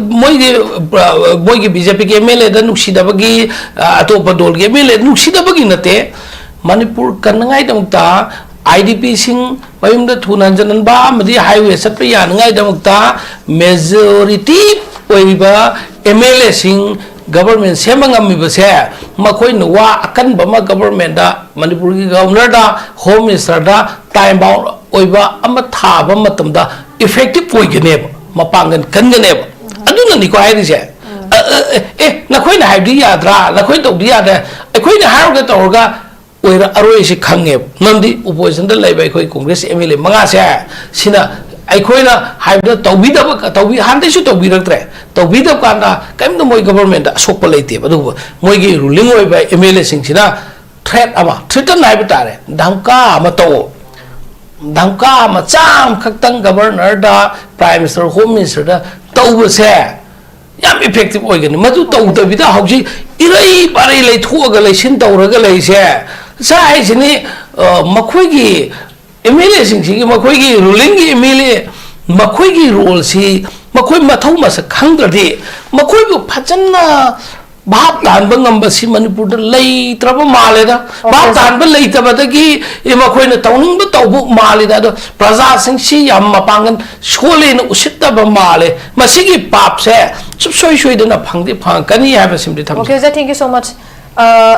ꯃꯣꯏꯒꯤ, ꯑ, ꯃꯣꯏꯒꯤ BJPꯒꯤ MLAꯗ ꯅꯨꯡꯁꯤꯗꯕꯒꯤ, ꯑ, ꯑꯇꯣꯞꯄ ꯗꯣꯜꯒꯤ MLAꯗ ꯅꯨꯡꯁꯤꯗꯕꯒꯤ ꯅꯠꯇꯦ꯫ ꯃꯅꯤꯄꯨꯔ ꯀꯟꯅꯉꯥꯏꯗꯃꯛꯇ, IDPꯁꯤꯡ ꯃꯌꯨꯝꯗ ꯊꯨꯅ ꯍꯟꯖꯤꯟꯍꯟꯕ ꯑꯃꯗꯤ highway ꯆꯠꯄ ꯌꯥꯅꯉꯥꯏꯗꯃꯛꯇ majority ꯑꯣꯏꯔꯤꯕ MLAꯁꯤꯡ government ꯁꯦꯝꯕ ꯉꯝꯃꯤꯕꯁꯦ, ꯃꯈꯣꯏꯅ ꯋꯥ ꯑꯀꯟꯕ ꯑꯃ governmentꯗ, ꯃꯅꯤꯄꯨꯔꯒꯤ Governorꯗ, Home Ministerꯗ time bound ꯑꯣꯏꯕ ꯑꯃ ꯊꯥꯕ ꯃꯇꯝꯗ effective ꯑꯣꯏꯒꯅꯦꯕ, ꯃꯄꯥꯡꯒꯜ ꯀꯟꯒꯅꯦꯕ꯫ ꯑꯗꯨꯅꯅꯤꯀꯣ ꯍꯥꯏꯔꯤꯁꯦ꯫ ꯑ, ꯑ, ꯑꯦ, ꯑꯦ, ꯅꯈꯣꯏꯅ ꯍꯥꯏꯕꯗꯤ ꯌꯥꯗ꯭ꯔꯥ, ꯅꯈꯣꯏꯅ ꯇꯧꯗꯤ ꯌꯥꯗ꯭ꯔꯦ, ꯑꯩꯈꯣꯏꯅ ꯍꯥꯏꯔꯒ ꯇꯧꯔꯒ ꯑꯣꯏꯔꯛꯑꯔꯣꯏꯁꯤ ꯈꯪꯉꯦꯕ꯫ ꯅꯪꯗꯤ oppositionꯗ ꯂꯩꯕ ꯑꯩꯈꯣꯏ Congress MLA ꯃꯉꯥꯁꯦ, ꯁꯤꯅ ꯑꯩꯈꯣꯏꯅ ꯍꯥꯏꯕꯗ ꯇꯧꯕꯤꯗꯕ, ꯇꯧꯕꯤ-, ꯍꯥꯟꯅꯗꯩꯁꯨ ꯇꯧꯕꯤꯔꯛꯇ꯭ꯔꯦ꯫ ꯇꯧꯕꯤꯗꯕ ꯀꯥꯟꯗ ꯀꯔꯤꯝꯇ ꯃꯣꯏ governmentꯗ ꯑꯁꯣꯛꯄ ꯂꯩꯇꯦꯕ꯫ ꯑꯗꯨꯕꯨ ꯃꯣꯏꯒꯤ ruling ꯑꯣꯏꯕ MLAꯁꯤꯡꯁꯤꯅ threat ꯑꯃ, threaten ꯍꯥꯏꯕ ꯇꯥꯔꯦ, ꯙꯝꯀꯥ ꯑꯃ ꯇꯧꯑꯣ, ꯙꯝꯀꯥ ꯃꯆꯥ ꯑꯃꯈꯛꯇꯪ Governorꯗ, Prime Minister, Home Ministerꯗ ꯇꯧꯕꯁꯦ ꯌꯥꯝ effective ꯑꯣꯏꯒꯅꯤ꯫ ꯃꯗꯨ ꯇꯧꯗꯕꯤꯗ ꯍꯧꯖꯤꯛ ꯏꯔꯩ ꯄꯔꯩ ꯂꯩꯊꯣꯛꯑꯒ ꯂꯩꯁꯤꯟ ꯇꯧꯔꯒ ꯂꯩꯁꯦ, ꯁꯥ ꯍꯥꯏꯁꯤꯅꯤ, ꯑ, ꯃꯈꯣꯏꯒꯤ MLAꯁꯤꯡꯁꯤꯒꯤ, ꯃꯈꯣꯏꯒꯤ rulingꯒꯤ MLA, ꯃꯈꯣꯏꯒꯤ roleꯁꯤ ꯃꯈꯣꯏ ꯃꯊꯧ ꯃꯁꯛ ꯈꯪꯗ꯭ꯔꯗꯤ ꯃꯈꯣꯏꯕꯨ ꯐꯖꯅ ꯚꯥꯞ ꯇꯥꯍꯟꯕ ꯉꯝꯕꯁꯤ ꯃꯅꯤꯄꯨꯔꯗ ꯂꯩꯇ꯭ꯔꯕ ꯃꯥꯜꯂꯦꯗ꯫ ꯚꯥꯞ ꯇꯥꯍꯟꯕ ꯂꯩꯇꯕꯗꯒꯤ ꯑꯦ, ꯃꯈꯣꯏꯅ ꯇꯧꯅꯤꯡꯕ ꯇꯧꯕ ꯃꯥꯜꯂꯤꯗ꯫ ꯑꯗꯣ ꯄ꯭ꯔꯖꯥꯁꯤꯡꯁꯤ ꯌꯥꯝ ꯃꯄꯥꯡꯒꯜ ꯁꯣꯜꯂꯦꯅ ꯎꯁꯤꯠꯇꯕ ꯃꯥꯜꯂꯦ꯫ ꯃꯁꯤꯒꯤ ꯄꯥꯞꯁꯦ ꯁꯨꯡꯁꯣꯏ ꯁꯣꯏꯗꯅ ꯐꯪꯗꯤ ꯐꯪꯉꯛꯀꯅꯤ ꯍꯥꯏꯕꯁꯤꯃꯗꯤ ꯊꯝꯖꯒꯦ꯫ Okay, sir, thank you so much. Uh,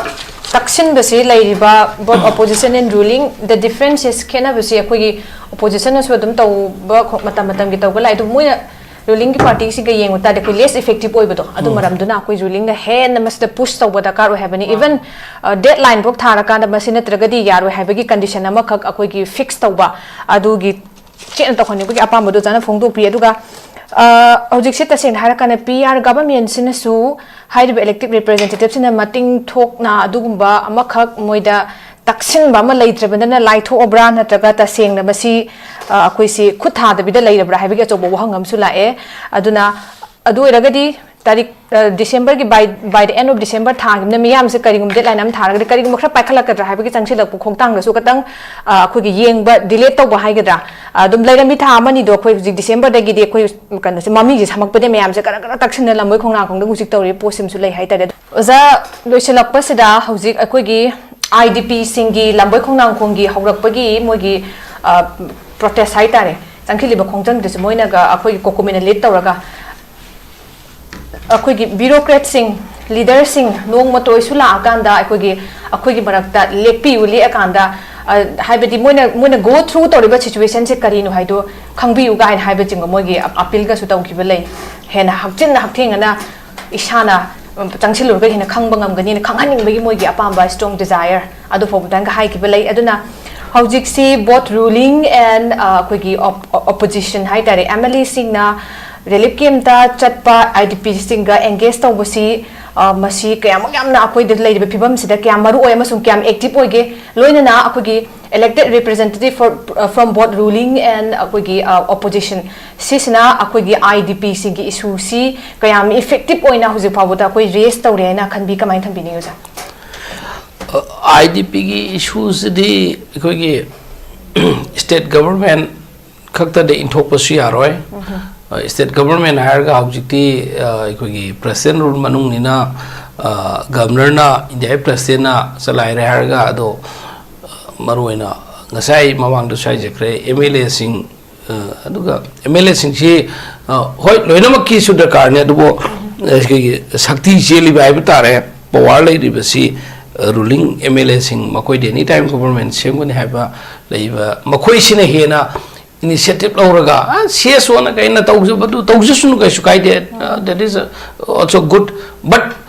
ꯇꯛꯁꯤꯟꯕꯁꯤ ꯂꯩꯔꯤꯕ both opposition and ruling, the difference is, ꯈꯦꯠꯅꯕꯁꯤ ꯑꯩꯈꯣꯏꯒꯤ oppositionꯅꯁꯨ ꯑꯗꯨꯝ ꯇꯧꯕ ꯈꯣ- ꯃꯇꯝ ꯃꯇꯝꯒꯤ ꯇꯧꯕ ꯂꯥꯛꯑꯦ, ꯑꯗꯨꯕꯨ ꯃꯣꯏꯅ ruling partyꯁꯤꯒ ꯌꯦꯡꯕ ꯇꯥꯔꯗꯤ ꯑꯩꯈꯣꯏ less effective ꯑꯣꯏꯕꯗꯣ ꯑꯗꯨ ꯃꯔꯝꯗꯨꯅ ꯑꯩꯈꯣꯏ ruling ꯅ ꯍꯦꯟꯅ ꯃꯁꯤꯗ push ꯇꯧꯕ ꯗꯔꯀꯥꯔ ꯑꯣꯏ ꯍꯥꯏꯕꯅꯤ꯫ Even deadline ꯐꯥꯎ ꯊꯥꯔꯀꯥꯟꯗ ꯃꯁꯤ ꯅꯠꯇ꯭ꯔꯒꯗꯤ ꯌꯥꯔꯣꯏ ꯍꯥꯏꯕꯒꯤ condition ꯑꯃꯈꯛ ꯑꯩꯈꯣꯏꯒꯤ fix ꯇꯧꯕ ꯑꯗꯨꯒꯤ ꯆꯦꯠꯅ ꯇꯧꯍꯟꯅꯤꯡꯕꯒꯤ ꯑꯄꯥꯝꯕꯗꯣ ꯑꯣꯖꯥꯅ ꯐꯣꯡꯗꯣꯛꯄꯤ꯫ ꯑꯗꯨꯒ ꯑ, ꯍꯧꯖꯤꯛꯁꯦ ꯇꯁꯦꯡꯅ ꯍꯥꯏꯔꯀꯥꯟꯗ PR governmentꯁꯤꯅꯁꯨ ꯍꯥꯏꯔꯤꯕ elected representativeꯁꯤꯅ ꯃꯇꯤꯡ ꯊꯣꯛꯅ ꯑꯗꯨꯒꯨꯝꯕ ꯑꯃꯈꯛ ꯃꯣꯏꯗ ꯇꯛꯁꯤꯟꯕ ꯑꯃ ꯂꯩꯇ꯭ꯔꯕꯅꯤꯅ ꯂꯥꯏꯊꯣꯛꯑꯕ꯭ꯔꯥ, ꯅꯠꯇ꯭ꯔꯒ ꯇꯁꯦꯡꯅ ꯃꯁꯤ ꯑ, ꯑꯩꯈꯣꯏꯁꯤ ꯈꯨꯠ ꯊꯥꯗꯕꯤꯗ ꯂꯩꯔꯕ꯭ꯔꯥ ꯍꯥꯏꯕꯒꯤ ꯑꯆꯧꯕ ꯋꯥꯍꯪ ꯑꯃꯁꯨ ꯂꯥꯛꯑꯦ꯫ ꯑꯗꯨꯅ ꯑꯗꯨ ꯑꯣꯏꯔꯒꯗꯤ ꯇꯥꯔꯤꯛ ꯑ, Decemberꯒꯤ by by the end of December ꯊꯥꯈꯤꯕꯅ ꯃꯤꯌꯥꯝꯁꯦ ꯀꯔꯤꯒꯨꯝꯕ deadline ꯑꯃ ꯊꯥꯔꯒꯗꯤ ꯀꯔꯤꯒꯨꯝꯕ ꯈꯔ ꯄꯥꯏꯈꯠꯂꯛꯀꯗ꯭ꯔꯥ ꯍꯥꯏꯕꯒꯤ ꯆꯪꯁꯤꯜꯂꯛꯄ ꯈꯣꯡꯊꯥꯡꯗꯁꯨ ꯈꯇꯪ ꯑ, ꯑꯩꯈꯣꯏꯒꯤ ꯌꯦꯡꯕ delay ꯇꯧꯕ ꯍꯥꯏꯒꯗ꯭ꯔꯥ, ꯑꯗꯨꯝ ꯂꯩꯔꯝꯃꯤ꯫ ꯊꯥ ꯑꯃꯅꯤꯗꯣ ꯑꯩꯈꯣꯏ ꯍꯧꯖꯤꯛ Decemberꯗꯒꯤꯗꯤ ꯑꯩꯈꯣꯏ ꯀꯩꯅꯣꯁꯦ ꯃꯃꯤꯁꯦ ꯁꯥꯃꯛꯄꯗꯤ ꯃꯌꯥꯝꯁꯦ ꯀꯔ ꯀꯔ ꯇꯛꯁꯤꯟꯅ ꯂꯝꯕꯣꯏ ꯈꯣꯡꯅꯥꯡꯈꯣꯡꯗ ꯍꯧꯖꯤꯛ ꯇꯧꯔꯤꯕ ꯄꯣꯠꯁꯤꯃꯁꯨ ꯂꯩ ꯍꯥꯏꯇꯥꯔꯦ꯫ ꯑꯣꯖꯥ, ꯂꯣꯏꯁꯤꯜꯂꯛꯄꯁꯤꯗ ꯍꯧꯖꯤꯛ ꯑꯩꯈꯣꯏꯒꯤ IDPꯁꯤꯡꯒꯤ ꯂꯝꯕꯣꯏ ꯈꯣꯡꯅꯥꯡꯈꯣꯡꯒꯤ ꯍꯧꯔꯛꯄꯒꯤ ꯃꯣꯏꯒꯤ protest ꯍꯥꯏꯇꯥꯔꯦ, ꯆꯪꯁꯤꯜꯂꯤꯕ ꯈꯣꯡꯖꯪꯗꯨꯁꯨ ꯃꯣꯏꯅꯒ ꯑꯩꯈꯣꯏꯒꯤ COCOMIꯅ lead ꯇꯧꯔꯒ ꯑꯩꯈꯣꯏꯒꯤ bureaucratꯁꯤꯡ, leaderꯁꯤꯡ ꯅꯣꯡꯃꯇ ꯑꯣꯏꯁꯨ ꯂꯥꯛꯑꯀꯥꯟꯗ ꯑꯩꯈꯣꯏꯒꯤ ꯑꯩꯈꯣꯏꯒꯤ ꯃꯔꯛꯇ ꯂꯦꯞꯄꯤꯌꯨ, ꯂꯦꯛꯑꯀꯥꯟꯗ ꯑ, ꯍꯥꯏꯕꯗꯤ ꯃꯣꯏꯅ ꯃꯣꯏꯅ go through ꯇꯧꯔꯤꯕ situationꯁꯦ ꯀꯔꯤꯅꯣ ꯍꯥꯏꯗꯣ ꯈꯪꯕꯤꯌꯨ ꯀꯥꯏꯅ ꯍꯥꯏꯕꯆꯤꯡꯕ ꯃꯣꯏꯒꯤ ꯑ- appealꯒꯁꯨ ꯇꯧꯈꯤꯕ ꯂꯩ꯫ ꯍꯦꯟꯅ ꯍꯛꯆꯤꯟꯅ ꯍꯛꯊꯦꯡꯅꯅ ꯏꯁꯥꯅ ꯎꯝ, ꯆꯪꯁꯤꯜꯂꯨꯔꯒ ꯍꯦꯟꯅ ꯈꯪꯕ ꯉꯝꯒꯅꯤꯅ ꯈꯪꯍꯟꯅꯤꯡꯕꯒꯤ ꯃꯣꯏꯒꯤ ꯑꯄꯥꯝꯕ strong desire ꯑꯗꯨ ꯐꯥꯎꯕꯗꯪꯒ ꯍꯥꯏꯈꯤꯕ ꯂꯩ꯫ ꯑꯗꯨꯅ ꯍꯧꯖꯤꯛꯁꯤ both ruling and ꯑ, ꯑꯩꯈꯣꯏꯒꯤ op- opposition ꯍꯥꯏꯇꯥꯔꯦ, MLAꯁꯤꯡꯅ relief campꯇ ꯆꯠꯄ IDPꯁꯤꯡꯒ engage ꯇꯧꯕꯁꯤ ꯑ, ꯃꯁꯤ ꯀꯌꯥꯃꯨꯛ ꯌꯥꯝꯅ ꯑꯩꯈꯣꯏꯗ ꯂꯩꯔꯤꯕ ꯐꯤꯕꯝꯁꯤꯗ ꯀꯌꯥꯝ ꯃꯔꯨ ꯑꯣꯏ ꯑꯃꯁꯨꯡ ꯀꯌꯥꯝ active ꯑꯣꯏꯒꯦ? ꯂꯣꯏꯅꯅ ꯑꯩꯈꯣꯏꯒꯤ elected representative for from both ruling and ꯑꯩꯈꯣꯏꯒꯤ opposition ꯁꯤꯁꯤꯅ ꯑꯩꯈꯣꯏꯒꯤ IDPꯁꯤꯡꯒꯤ issueꯁꯤ ꯀꯌꯥꯝ effective ꯑꯣꯏꯅ ꯍꯧꯖꯤꯛ ꯐꯥꯎꯕꯗ ꯑꯩꯈꯣꯏ raise ꯇꯧꯔꯦ ꯍꯥꯏꯅ ꯈꯟꯕꯤ, ꯀꯃꯥꯏꯅ ꯊꯝꯕꯤꯅꯤꯡꯉꯤ ꯑꯣꯖꯥ? IDPꯒꯤ issueꯁꯤꯗꯤ ꯑꯩꯈꯣꯏꯒꯤ state government ꯈꯛꯇꯗ ꯏꯟꯊꯣꯛꯄꯁꯨ ꯌꯥꯔꯣꯏ꯫ ꯁ꯭ꯇꯦꯠ ꯒꯕꯔꯟꯃꯦꯟ ꯍꯥꯏꯔꯒ ꯍꯧꯖꯤꯛꯇꯤ ꯑꯩꯈꯣꯏꯒꯤ ꯄ꯭ꯔꯦꯁꯤꯗꯦꯟ ꯔꯨꯜ ꯃꯅꯨꯡꯅꯤꯅ, ꯒꯕꯔꯅꯔꯅ, ꯏꯟꯗꯤꯌꯥꯒꯤ ꯄ꯭ꯔꯦꯁꯤꯗꯦꯟꯅ ꯆꯂꯥꯏꯔꯦ ꯍꯥꯏꯔꯒ, ꯑꯗꯣ ꯃꯔꯨꯑꯣꯏꯅ ꯉꯁꯥꯏ ꯃꯃꯥꯡꯗꯁꯨ ꯍꯥꯏꯖꯈ꯭ꯔꯦ, ꯑꯦꯝ ꯑꯦꯜ ꯑꯦꯁꯤꯡ, ꯑꯗꯨꯒ ꯑꯦꯝ ꯑꯦꯜ ꯑꯦꯁꯤꯡꯁꯤ, ꯍꯣꯏ, ꯂꯣꯏꯅꯃꯛꯀꯤꯁꯨ ꯗꯔꯀꯥꯔꯅꯤ, ꯑꯗꯨꯕꯨ ꯑꯩꯈꯣꯏꯒꯤ ꯁꯛꯇꯤ ꯆꯦꯜꯂꯤꯕ ꯍꯥꯏꯕ ꯇꯥꯔꯦ, ꯄꯋꯥꯔ ꯂꯩꯔꯤꯕꯁꯤ ꯔꯨꯂꯤꯡ ꯑꯦꯝ ꯑꯦꯜ ꯑꯦꯁꯤꯡ, ꯃꯈꯣꯏꯗꯤ ꯑꯦꯅꯤ ꯇꯥꯏꯝ ꯒꯣꯕꯔꯃꯦꯟ ꯁꯦꯝꯒꯅꯤ ꯍꯥꯏꯕ ꯂꯩꯕ, ꯃꯈꯣꯏꯁꯤꯅ ꯍꯦꯟꯅ ꯏꯅꯤꯁꯤꯌꯦꯇꯤꯚ ꯂꯧꯔꯒ, "ꯑ, ꯁꯤ ꯑꯦꯁ ꯑꯣꯅ ꯀꯩꯅ ꯇꯧꯖꯕꯗꯨ ꯇꯧꯖꯁꯅꯨ, ꯀꯩꯁꯨ ꯀꯥꯏꯗꯦ, that is also good, but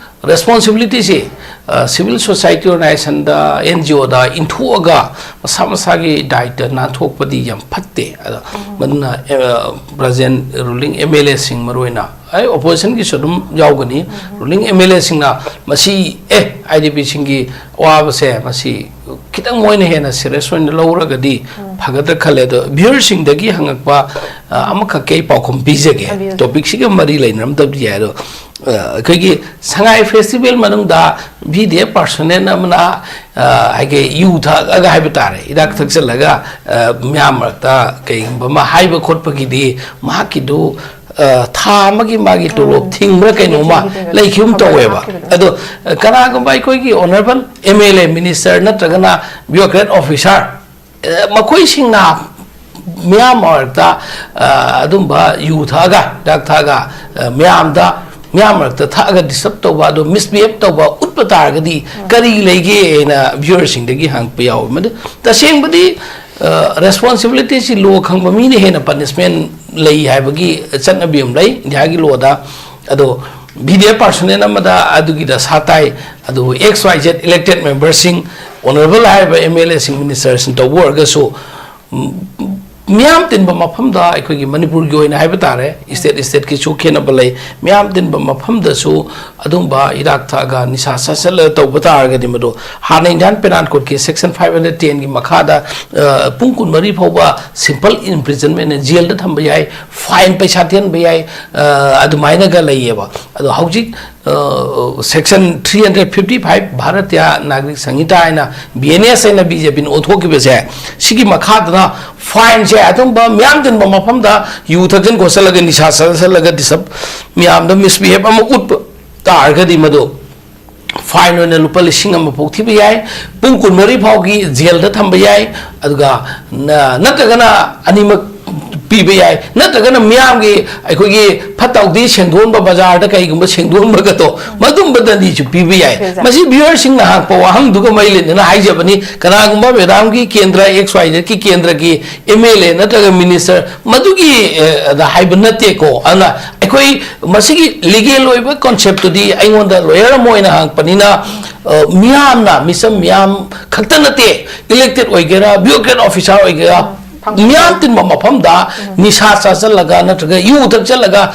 ꯔꯦꯁꯄꯣꯟꯁꯤꯕꯤꯂꯤꯇꯤꯁꯤ ꯁꯤꯚꯤꯜ ꯁꯣꯁꯥꯏꯇꯤ ꯑꯣꯔꯒꯅꯥꯏꯖꯦꯁꯟꯗ, ꯑꯦꯟ ꯖꯤ ꯑꯣꯗ ꯏꯟꯊꯣꯛꯑꯒ ꯃꯁꯥ ꯃꯁꯥꯒꯤ ꯗꯥꯏꯇ ꯅꯥꯟꯊꯣꯛꯄꯗꯤ ꯌꯥꯝ ꯐꯠꯇꯦ꯫ ꯑꯗꯣ ꯃꯗꯨꯅ ꯄ꯭ꯔꯖꯦꯟ ꯔꯨꯂꯤꯡ ꯑꯦꯝ ꯑꯦꯜ ꯑꯦꯁꯤꯡ ꯃꯔꯨꯑꯣꯏꯅ, ꯑꯩ ꯑꯣꯄꯣꯖꯤꯁꯟꯒꯤꯁꯨ ꯑꯗꯨꯝ ꯌꯥꯎꯒꯅꯤ, ꯔꯨꯂꯤꯡ ꯑꯦꯝ ꯑꯦꯜ ꯑꯦꯁꯤꯡꯅ ꯃꯁꯤ, ꯑꯦ, ꯑꯥꯏ ꯗꯤ ꯄꯤꯁꯤꯡꯒꯤ ꯑꯋꯥꯕꯁꯦ ꯃꯁꯤ ꯈꯤꯇꯪ ꯃꯣꯏꯅ ꯍꯦꯟꯅ ꯁꯤꯔꯤꯌꯁ ꯑꯣꯏꯅ ꯂꯧꯔꯒꯗꯤ ꯐꯒꯗ꯭ꯔꯥ ꯈꯜꯂꯦ꯫ ꯑꯗꯣ ꯚ꯭ꯌꯨꯋꯔꯁꯤꯡꯗꯒꯤ ꯍꯪꯉꯛꯄ, ꯑ, ꯑꯃꯈꯛꯀꯤ ꯑꯩ ꯄꯥꯎꯈꯨꯝ ꯄꯤꯖꯒꯦ꯫ ꯍꯥꯏꯕꯤꯌꯨ꯫ ꯇꯣꯄꯤꯛꯁꯤꯒ ꯃꯔꯤ ꯂꯩꯅꯔꯝꯗꯕꯗꯤ ꯌꯥꯏ, ꯑꯗꯣ, ꯑ, ꯑꯩꯈꯣꯏꯒꯤ ꯁꯉꯥꯏ ꯐꯦꯁꯇꯤꯚꯦꯜ ꯃꯅꯨꯡꯗ ꯚꯤ ꯗꯤ ꯑꯦꯐ ꯄꯥꯔꯁꯣꯅꯦꯜ ꯑꯃꯅ, ꯑ, ꯍꯥꯏꯗꯤ ꯌꯨ ꯊꯛꯑꯒ ꯍꯥꯏꯕ ꯇꯥꯔꯦ, ꯍꯤꯗꯥꯛ ꯊꯛꯆꯜꯂꯒ, ꯑ, ꯃꯤꯌꯥꯝ ꯃꯔꯛꯇ ꯀꯩꯒꯨꯝꯕ ꯑꯃ ꯍꯥꯏꯕ ꯈꯣꯠꯄꯒꯤꯗꯤ ꯃꯍꯥꯛꯀꯤꯗꯨ, ꯑ, ꯊꯥ ꯑꯃꯒꯤ ꯃꯥꯒꯤ ꯇꯣꯂꯣꯞ ꯎꯝ꯫ ꯊꯤꯡꯕ꯭ꯔꯥ ꯀꯩꯅꯣꯝꯃ ꯊꯤꯡꯕ ꯂꯩꯈꯤꯕ ꯑꯃ ꯊꯤꯡꯕ ꯇꯧꯋꯦꯕ꯫ ꯍꯥꯞꯈꯤꯕꯗꯣ꯫ ꯑꯗꯣ, ꯑ, ꯀꯅꯥꯒꯨꯝꯕ ꯑꯩꯈꯣꯏꯒꯤ ꯑꯣꯅꯔꯦꯕꯜ ꯑꯦꯝ ꯑꯦꯜ ꯑꯦ, ꯃꯤꯅꯤꯁꯇꯔ ꯅꯠꯇ꯭ꯔꯒꯅ ꯕ꯭ꯌꯨꯔꯣꯀ꯭ꯔꯦꯠ ꯑꯣꯐꯤꯁꯥꯔ, ꯑ, ꯃꯈꯣꯏꯁꯤꯡꯅ ꯃꯤꯌꯥꯝ ꯃꯔꯛꯇ, ꯑ, ꯑꯗꯨꯝꯕ ꯌꯨ ꯊꯛꯑꯒ, ꯍꯤꯗꯥꯛ ꯊꯛꯑꯒ, ꯑ, ꯃꯌꯥꯝꯗ, ꯃꯤꯌꯥꯝ ꯃꯔꯛꯇ ꯊꯛꯑꯒ ꯗꯤꯁꯇꯔꯕ ꯇꯧꯕ, ꯑꯗꯨ ꯃꯤꯁꯕꯤꯍꯦꯕ ꯇꯧꯕ ꯎꯠꯄ ꯇꯥꯔꯒꯗꯤ ꯎꯝ꯫ ꯀꯔꯤ ꯂꯩꯒꯦ ꯍꯥꯏꯅ ꯚ꯭ꯌꯨꯋꯔꯁꯤꯡꯗꯒꯤ ꯍꯪꯉꯛꯄ ꯌꯥꯎꯋꯤ꯫ ꯃꯗꯨ ꯇꯁꯦꯡꯕꯗꯤ, ꯑ, ꯔꯦꯁꯄꯣꯟꯁꯤꯕꯤꯂꯤꯇꯤꯁꯤ ꯂꯣ ꯈꯪꯕ ꯃꯤꯅ ꯍꯦꯟꯅ ꯄꯅꯤꯁꯃꯦꯟ ꯂꯩ ꯍꯥꯏꯕꯒꯤ ꯆꯠꯅꯕꯤ ꯑꯃ ꯂꯩ ꯏꯟꯗꯤꯌꯥꯒꯤ ꯂꯣꯗ꯫ ꯑꯗꯣ ꯚꯤ ꯗꯤ ꯑꯦꯐ ꯄꯥꯔꯁꯣꯅꯦꯜ ꯑꯃꯗ ꯑꯗꯨꯒꯤ ꯗꯁꯥ ꯇꯥꯏ꯫ ꯑꯗꯨꯕꯨ ꯑꯦꯛꯁ ꯋꯥꯏ ꯖꯦꯠ ꯏꯂꯦꯛꯇꯦꯠ ꯃꯦꯝꯕꯔꯁꯤꯡ, ꯑꯣꯅꯔꯦꯕꯜ ꯍꯥꯏꯔꯤꯕ ꯑꯦꯝ ꯑꯦꯜ ꯑꯦꯁꯤꯡ, ꯃꯤꯅꯤꯁꯇꯔꯁꯤꯡ ꯇꯧꯕ ꯑꯣꯏꯔꯒꯁꯨ, ꯎꯝ, ꯃꯤꯌꯥꯝ ꯇꯤꯟꯕ ꯃꯐꯝꯗ, ꯑꯩꯈꯣꯏꯒꯤ ꯃꯅꯤꯄꯨꯔꯒꯤ ꯑꯣꯏꯅ ꯍꯥꯏꯕ ꯇꯥꯔꯦ, ꯏꯁꯇꯦꯠ ꯏꯁꯇꯦꯠꯀꯤꯁꯨ ꯈꯦꯠꯅꯕ ꯂꯩ, ꯃꯤꯌꯥꯝ ꯇꯤꯟꯕ ꯃꯐꯝꯗꯁꯨ ꯑꯗꯨꯝꯕ ꯍꯤꯗꯥꯛ ꯊꯛꯑꯒ ꯅꯤꯁꯥ ꯆꯥꯁꯤꯜꯂꯒ ꯇꯧꯕ ꯇꯥꯔꯒꯗꯤ, ꯃꯗꯨ ꯍꯥꯟꯅ ꯏꯟꯗꯤꯌꯥꯟ ꯄꯦꯅꯥꯜ ꯀꯣꯗꯀꯤ ꯁꯦꯛꯁꯟ ꯐꯥꯏꯚ ꯍꯟꯗ꯭ꯔꯦꯠ ꯇꯦꯟꯒꯤ ꯃꯈꯥꯗ, ꯑ, ꯄꯨꯡ ꯀꯨꯟꯃꯔꯤ ꯐꯥꯎꯕ ꯁꯤꯝꯄꯜ ꯏꯝꯄ꯭ꯔꯤꯖꯟꯃꯦꯟ, ꯖꯦꯜꯗ ꯊꯝꯕ ꯌꯥꯏ, ꯐꯥꯏꯟ ꯄꯩꯁꯥ ꯊꯤꯍꯟꯕ ꯌꯥꯏ, ꯑ, ꯑꯗꯨꯃꯥꯏꯅꯒ ꯂꯩꯌꯦꯕ꯫ ꯑꯗꯣ ꯍꯧꯖꯤꯛ section three hundred fifty five Bharatiya Nagarik Sanhita ꯍꯥꯏꯅ ꯕꯤ ꯑꯦꯟ ꯑꯦꯁ ꯍꯥꯏꯅ ꯕꯤ ꯖꯦ ꯄꯤꯅ ꯑꯣꯟꯊꯣꯛꯈꯤꯕꯁꯦ, ꯁꯤꯒꯤ ꯃꯈꯥꯗꯅ ꯐꯥꯏꯟꯁꯦ ꯑꯗꯨꯝꯕ ꯃꯤꯌꯥꯝ ꯇꯤꯟꯕ ꯃꯐꯝꯗ ꯌꯨ ꯊꯛꯆꯟ ꯈꯣꯠꯆꯜꯂꯒ, ꯅꯤꯁꯥ ꯆꯥꯁꯜꯂꯒ, ꯗꯤꯁꯞ ꯃꯌꯥꯝꯗ ꯃꯤꯁꯕꯤꯍꯦꯕ ꯑꯃ ꯎꯠꯄ ꯇꯥꯔꯒꯗꯤ, ꯃꯗꯨ ꯐꯥꯏꯟ ꯑꯣꯏꯅ ꯂꯨꯄꯥ ꯂꯤꯁꯤꯡ ꯑꯃ ꯐꯥꯎ ꯊꯤꯕ ꯌꯥꯏ, ꯄꯨꯡ ꯀꯨꯟꯃꯔꯤ ꯐꯥꯎꯒꯤ ꯖꯦꯜꯗ ꯊꯝꯕ ꯌꯥꯏ, ꯑꯗꯨꯒ ꯅ-, ꯅꯠꯇ꯭ꯔꯒꯅ ꯑꯅꯤꯃꯛ ꯄꯤꯕ ꯌꯥꯏ, ꯅꯠꯇ꯭ꯔꯒꯅ ꯃꯤꯌꯥꯝꯒꯤ, ꯑꯩꯈꯣꯏꯒꯤ ꯐꯠꯇ ꯍꯥꯎꯗꯤ ꯁꯦꯡꯗꯣꯛꯍꯟꯕ, ꯕꯖꯥꯔꯗ ꯀꯩꯒꯨꯝꯕ ꯁꯦꯡꯗꯣꯛꯍꯟꯕꯒꯗꯣ, ꯃꯗꯨꯝꯕ ꯗꯟꯗꯤꯁꯨ ꯄꯤꯕ ꯌꯥꯏ꯫ ꯃꯁꯤ ꯚꯤꯌꯨꯋꯔꯁꯤꯡꯅ ꯍꯪꯉꯛꯄ ꯋꯥꯍꯪꯗꯨꯒ ꯃꯔꯤ ꯂꯩꯅꯅ ꯍꯥꯏꯖꯕꯅꯤ꯫ ꯀꯅꯥꯒꯨꯝꯕ ꯃꯦꯗꯥꯝꯒꯤ ꯀꯦꯟꯗ꯭ꯔ, ꯑꯦꯛꯁ ꯋꯥꯏ ꯖꯦꯠꯀꯤ ꯀꯦꯟꯗ꯭ꯔꯒꯤ ꯑꯦꯝ ꯑꯦꯜ ꯑꯦ ꯅꯠꯇ꯭ꯔꯒ ꯃꯤꯅꯤꯁꯇꯔ, ꯃꯗꯨꯒꯤ, ꯑꯦ, ꯑꯗ ꯍꯥꯏꯕ ꯅꯠꯇꯦꯀꯣ꯫ ꯑꯗꯨꯅ ꯑꯩꯈꯣꯏ ꯃꯁꯤꯒꯤ ꯂꯤꯒꯦꯜ ꯑꯣꯏꯕ ꯀꯣꯟꯁꯦꯞꯇꯨꯗꯤ ꯑꯩꯉꯣꯟꯗ ꯂꯣꯌꯔ ꯑꯃ ꯑꯣꯏꯅ ꯍꯪꯉꯛꯄꯅꯤꯅ, ꯑ, ꯃꯤꯌꯥꯝꯅ, ꯃꯤꯆꯝ ꯃꯤꯌꯥꯝ ꯈꯛꯇ ꯅꯠꯇꯦ, ꯏꯂꯦꯛꯇꯦꯠ ꯑꯣꯏꯒꯦꯔꯥ, ꯕ꯭ꯌꯨꯔꯣꯀ꯭ꯔꯦꯠ ꯑꯣꯐꯤꯁꯥꯔ ꯑꯣꯏꯒꯦꯔꯥ, ꯐꯪꯐꯝ ꯃꯤꯌꯥꯝ ꯇꯤꯟꯕ ꯃꯐꯝꯗ ꯅꯤꯁꯥ ꯆꯥꯁꯤꯜꯂꯒ ꯅꯠꯇ꯭ꯔꯒ ꯌꯨ ꯊꯛꯆꯜꯂꯒ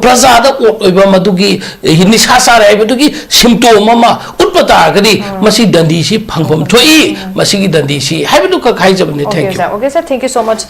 ꯄ꯭ꯔꯖꯥꯗ ꯑꯣꯠ ꯑꯣꯏꯕ ꯃꯗꯨꯒꯤ, ꯑꯦ, ꯅꯤꯁꯥ ꯆꯥꯔꯦ ꯍꯥꯏꯕꯗꯨꯒꯤ ꯁꯤꯝꯇꯣꯝ ꯑꯃ ꯎꯠꯄ ꯇꯥꯔꯒꯗꯤ, ꯃꯁꯤ ꯗꯟꯗꯤꯁꯤ ꯐꯪꯐꯝ ꯊꯣꯛꯏ꯫ ꯃꯁꯤꯒꯤ ꯗꯟꯗꯤꯁꯤ ꯍꯥꯏꯕꯗꯨꯈꯛ ꯍꯥꯏꯖꯕꯅꯤ꯫ Thank you꯫ Okay, sir. Okay, sir. Thank you so much.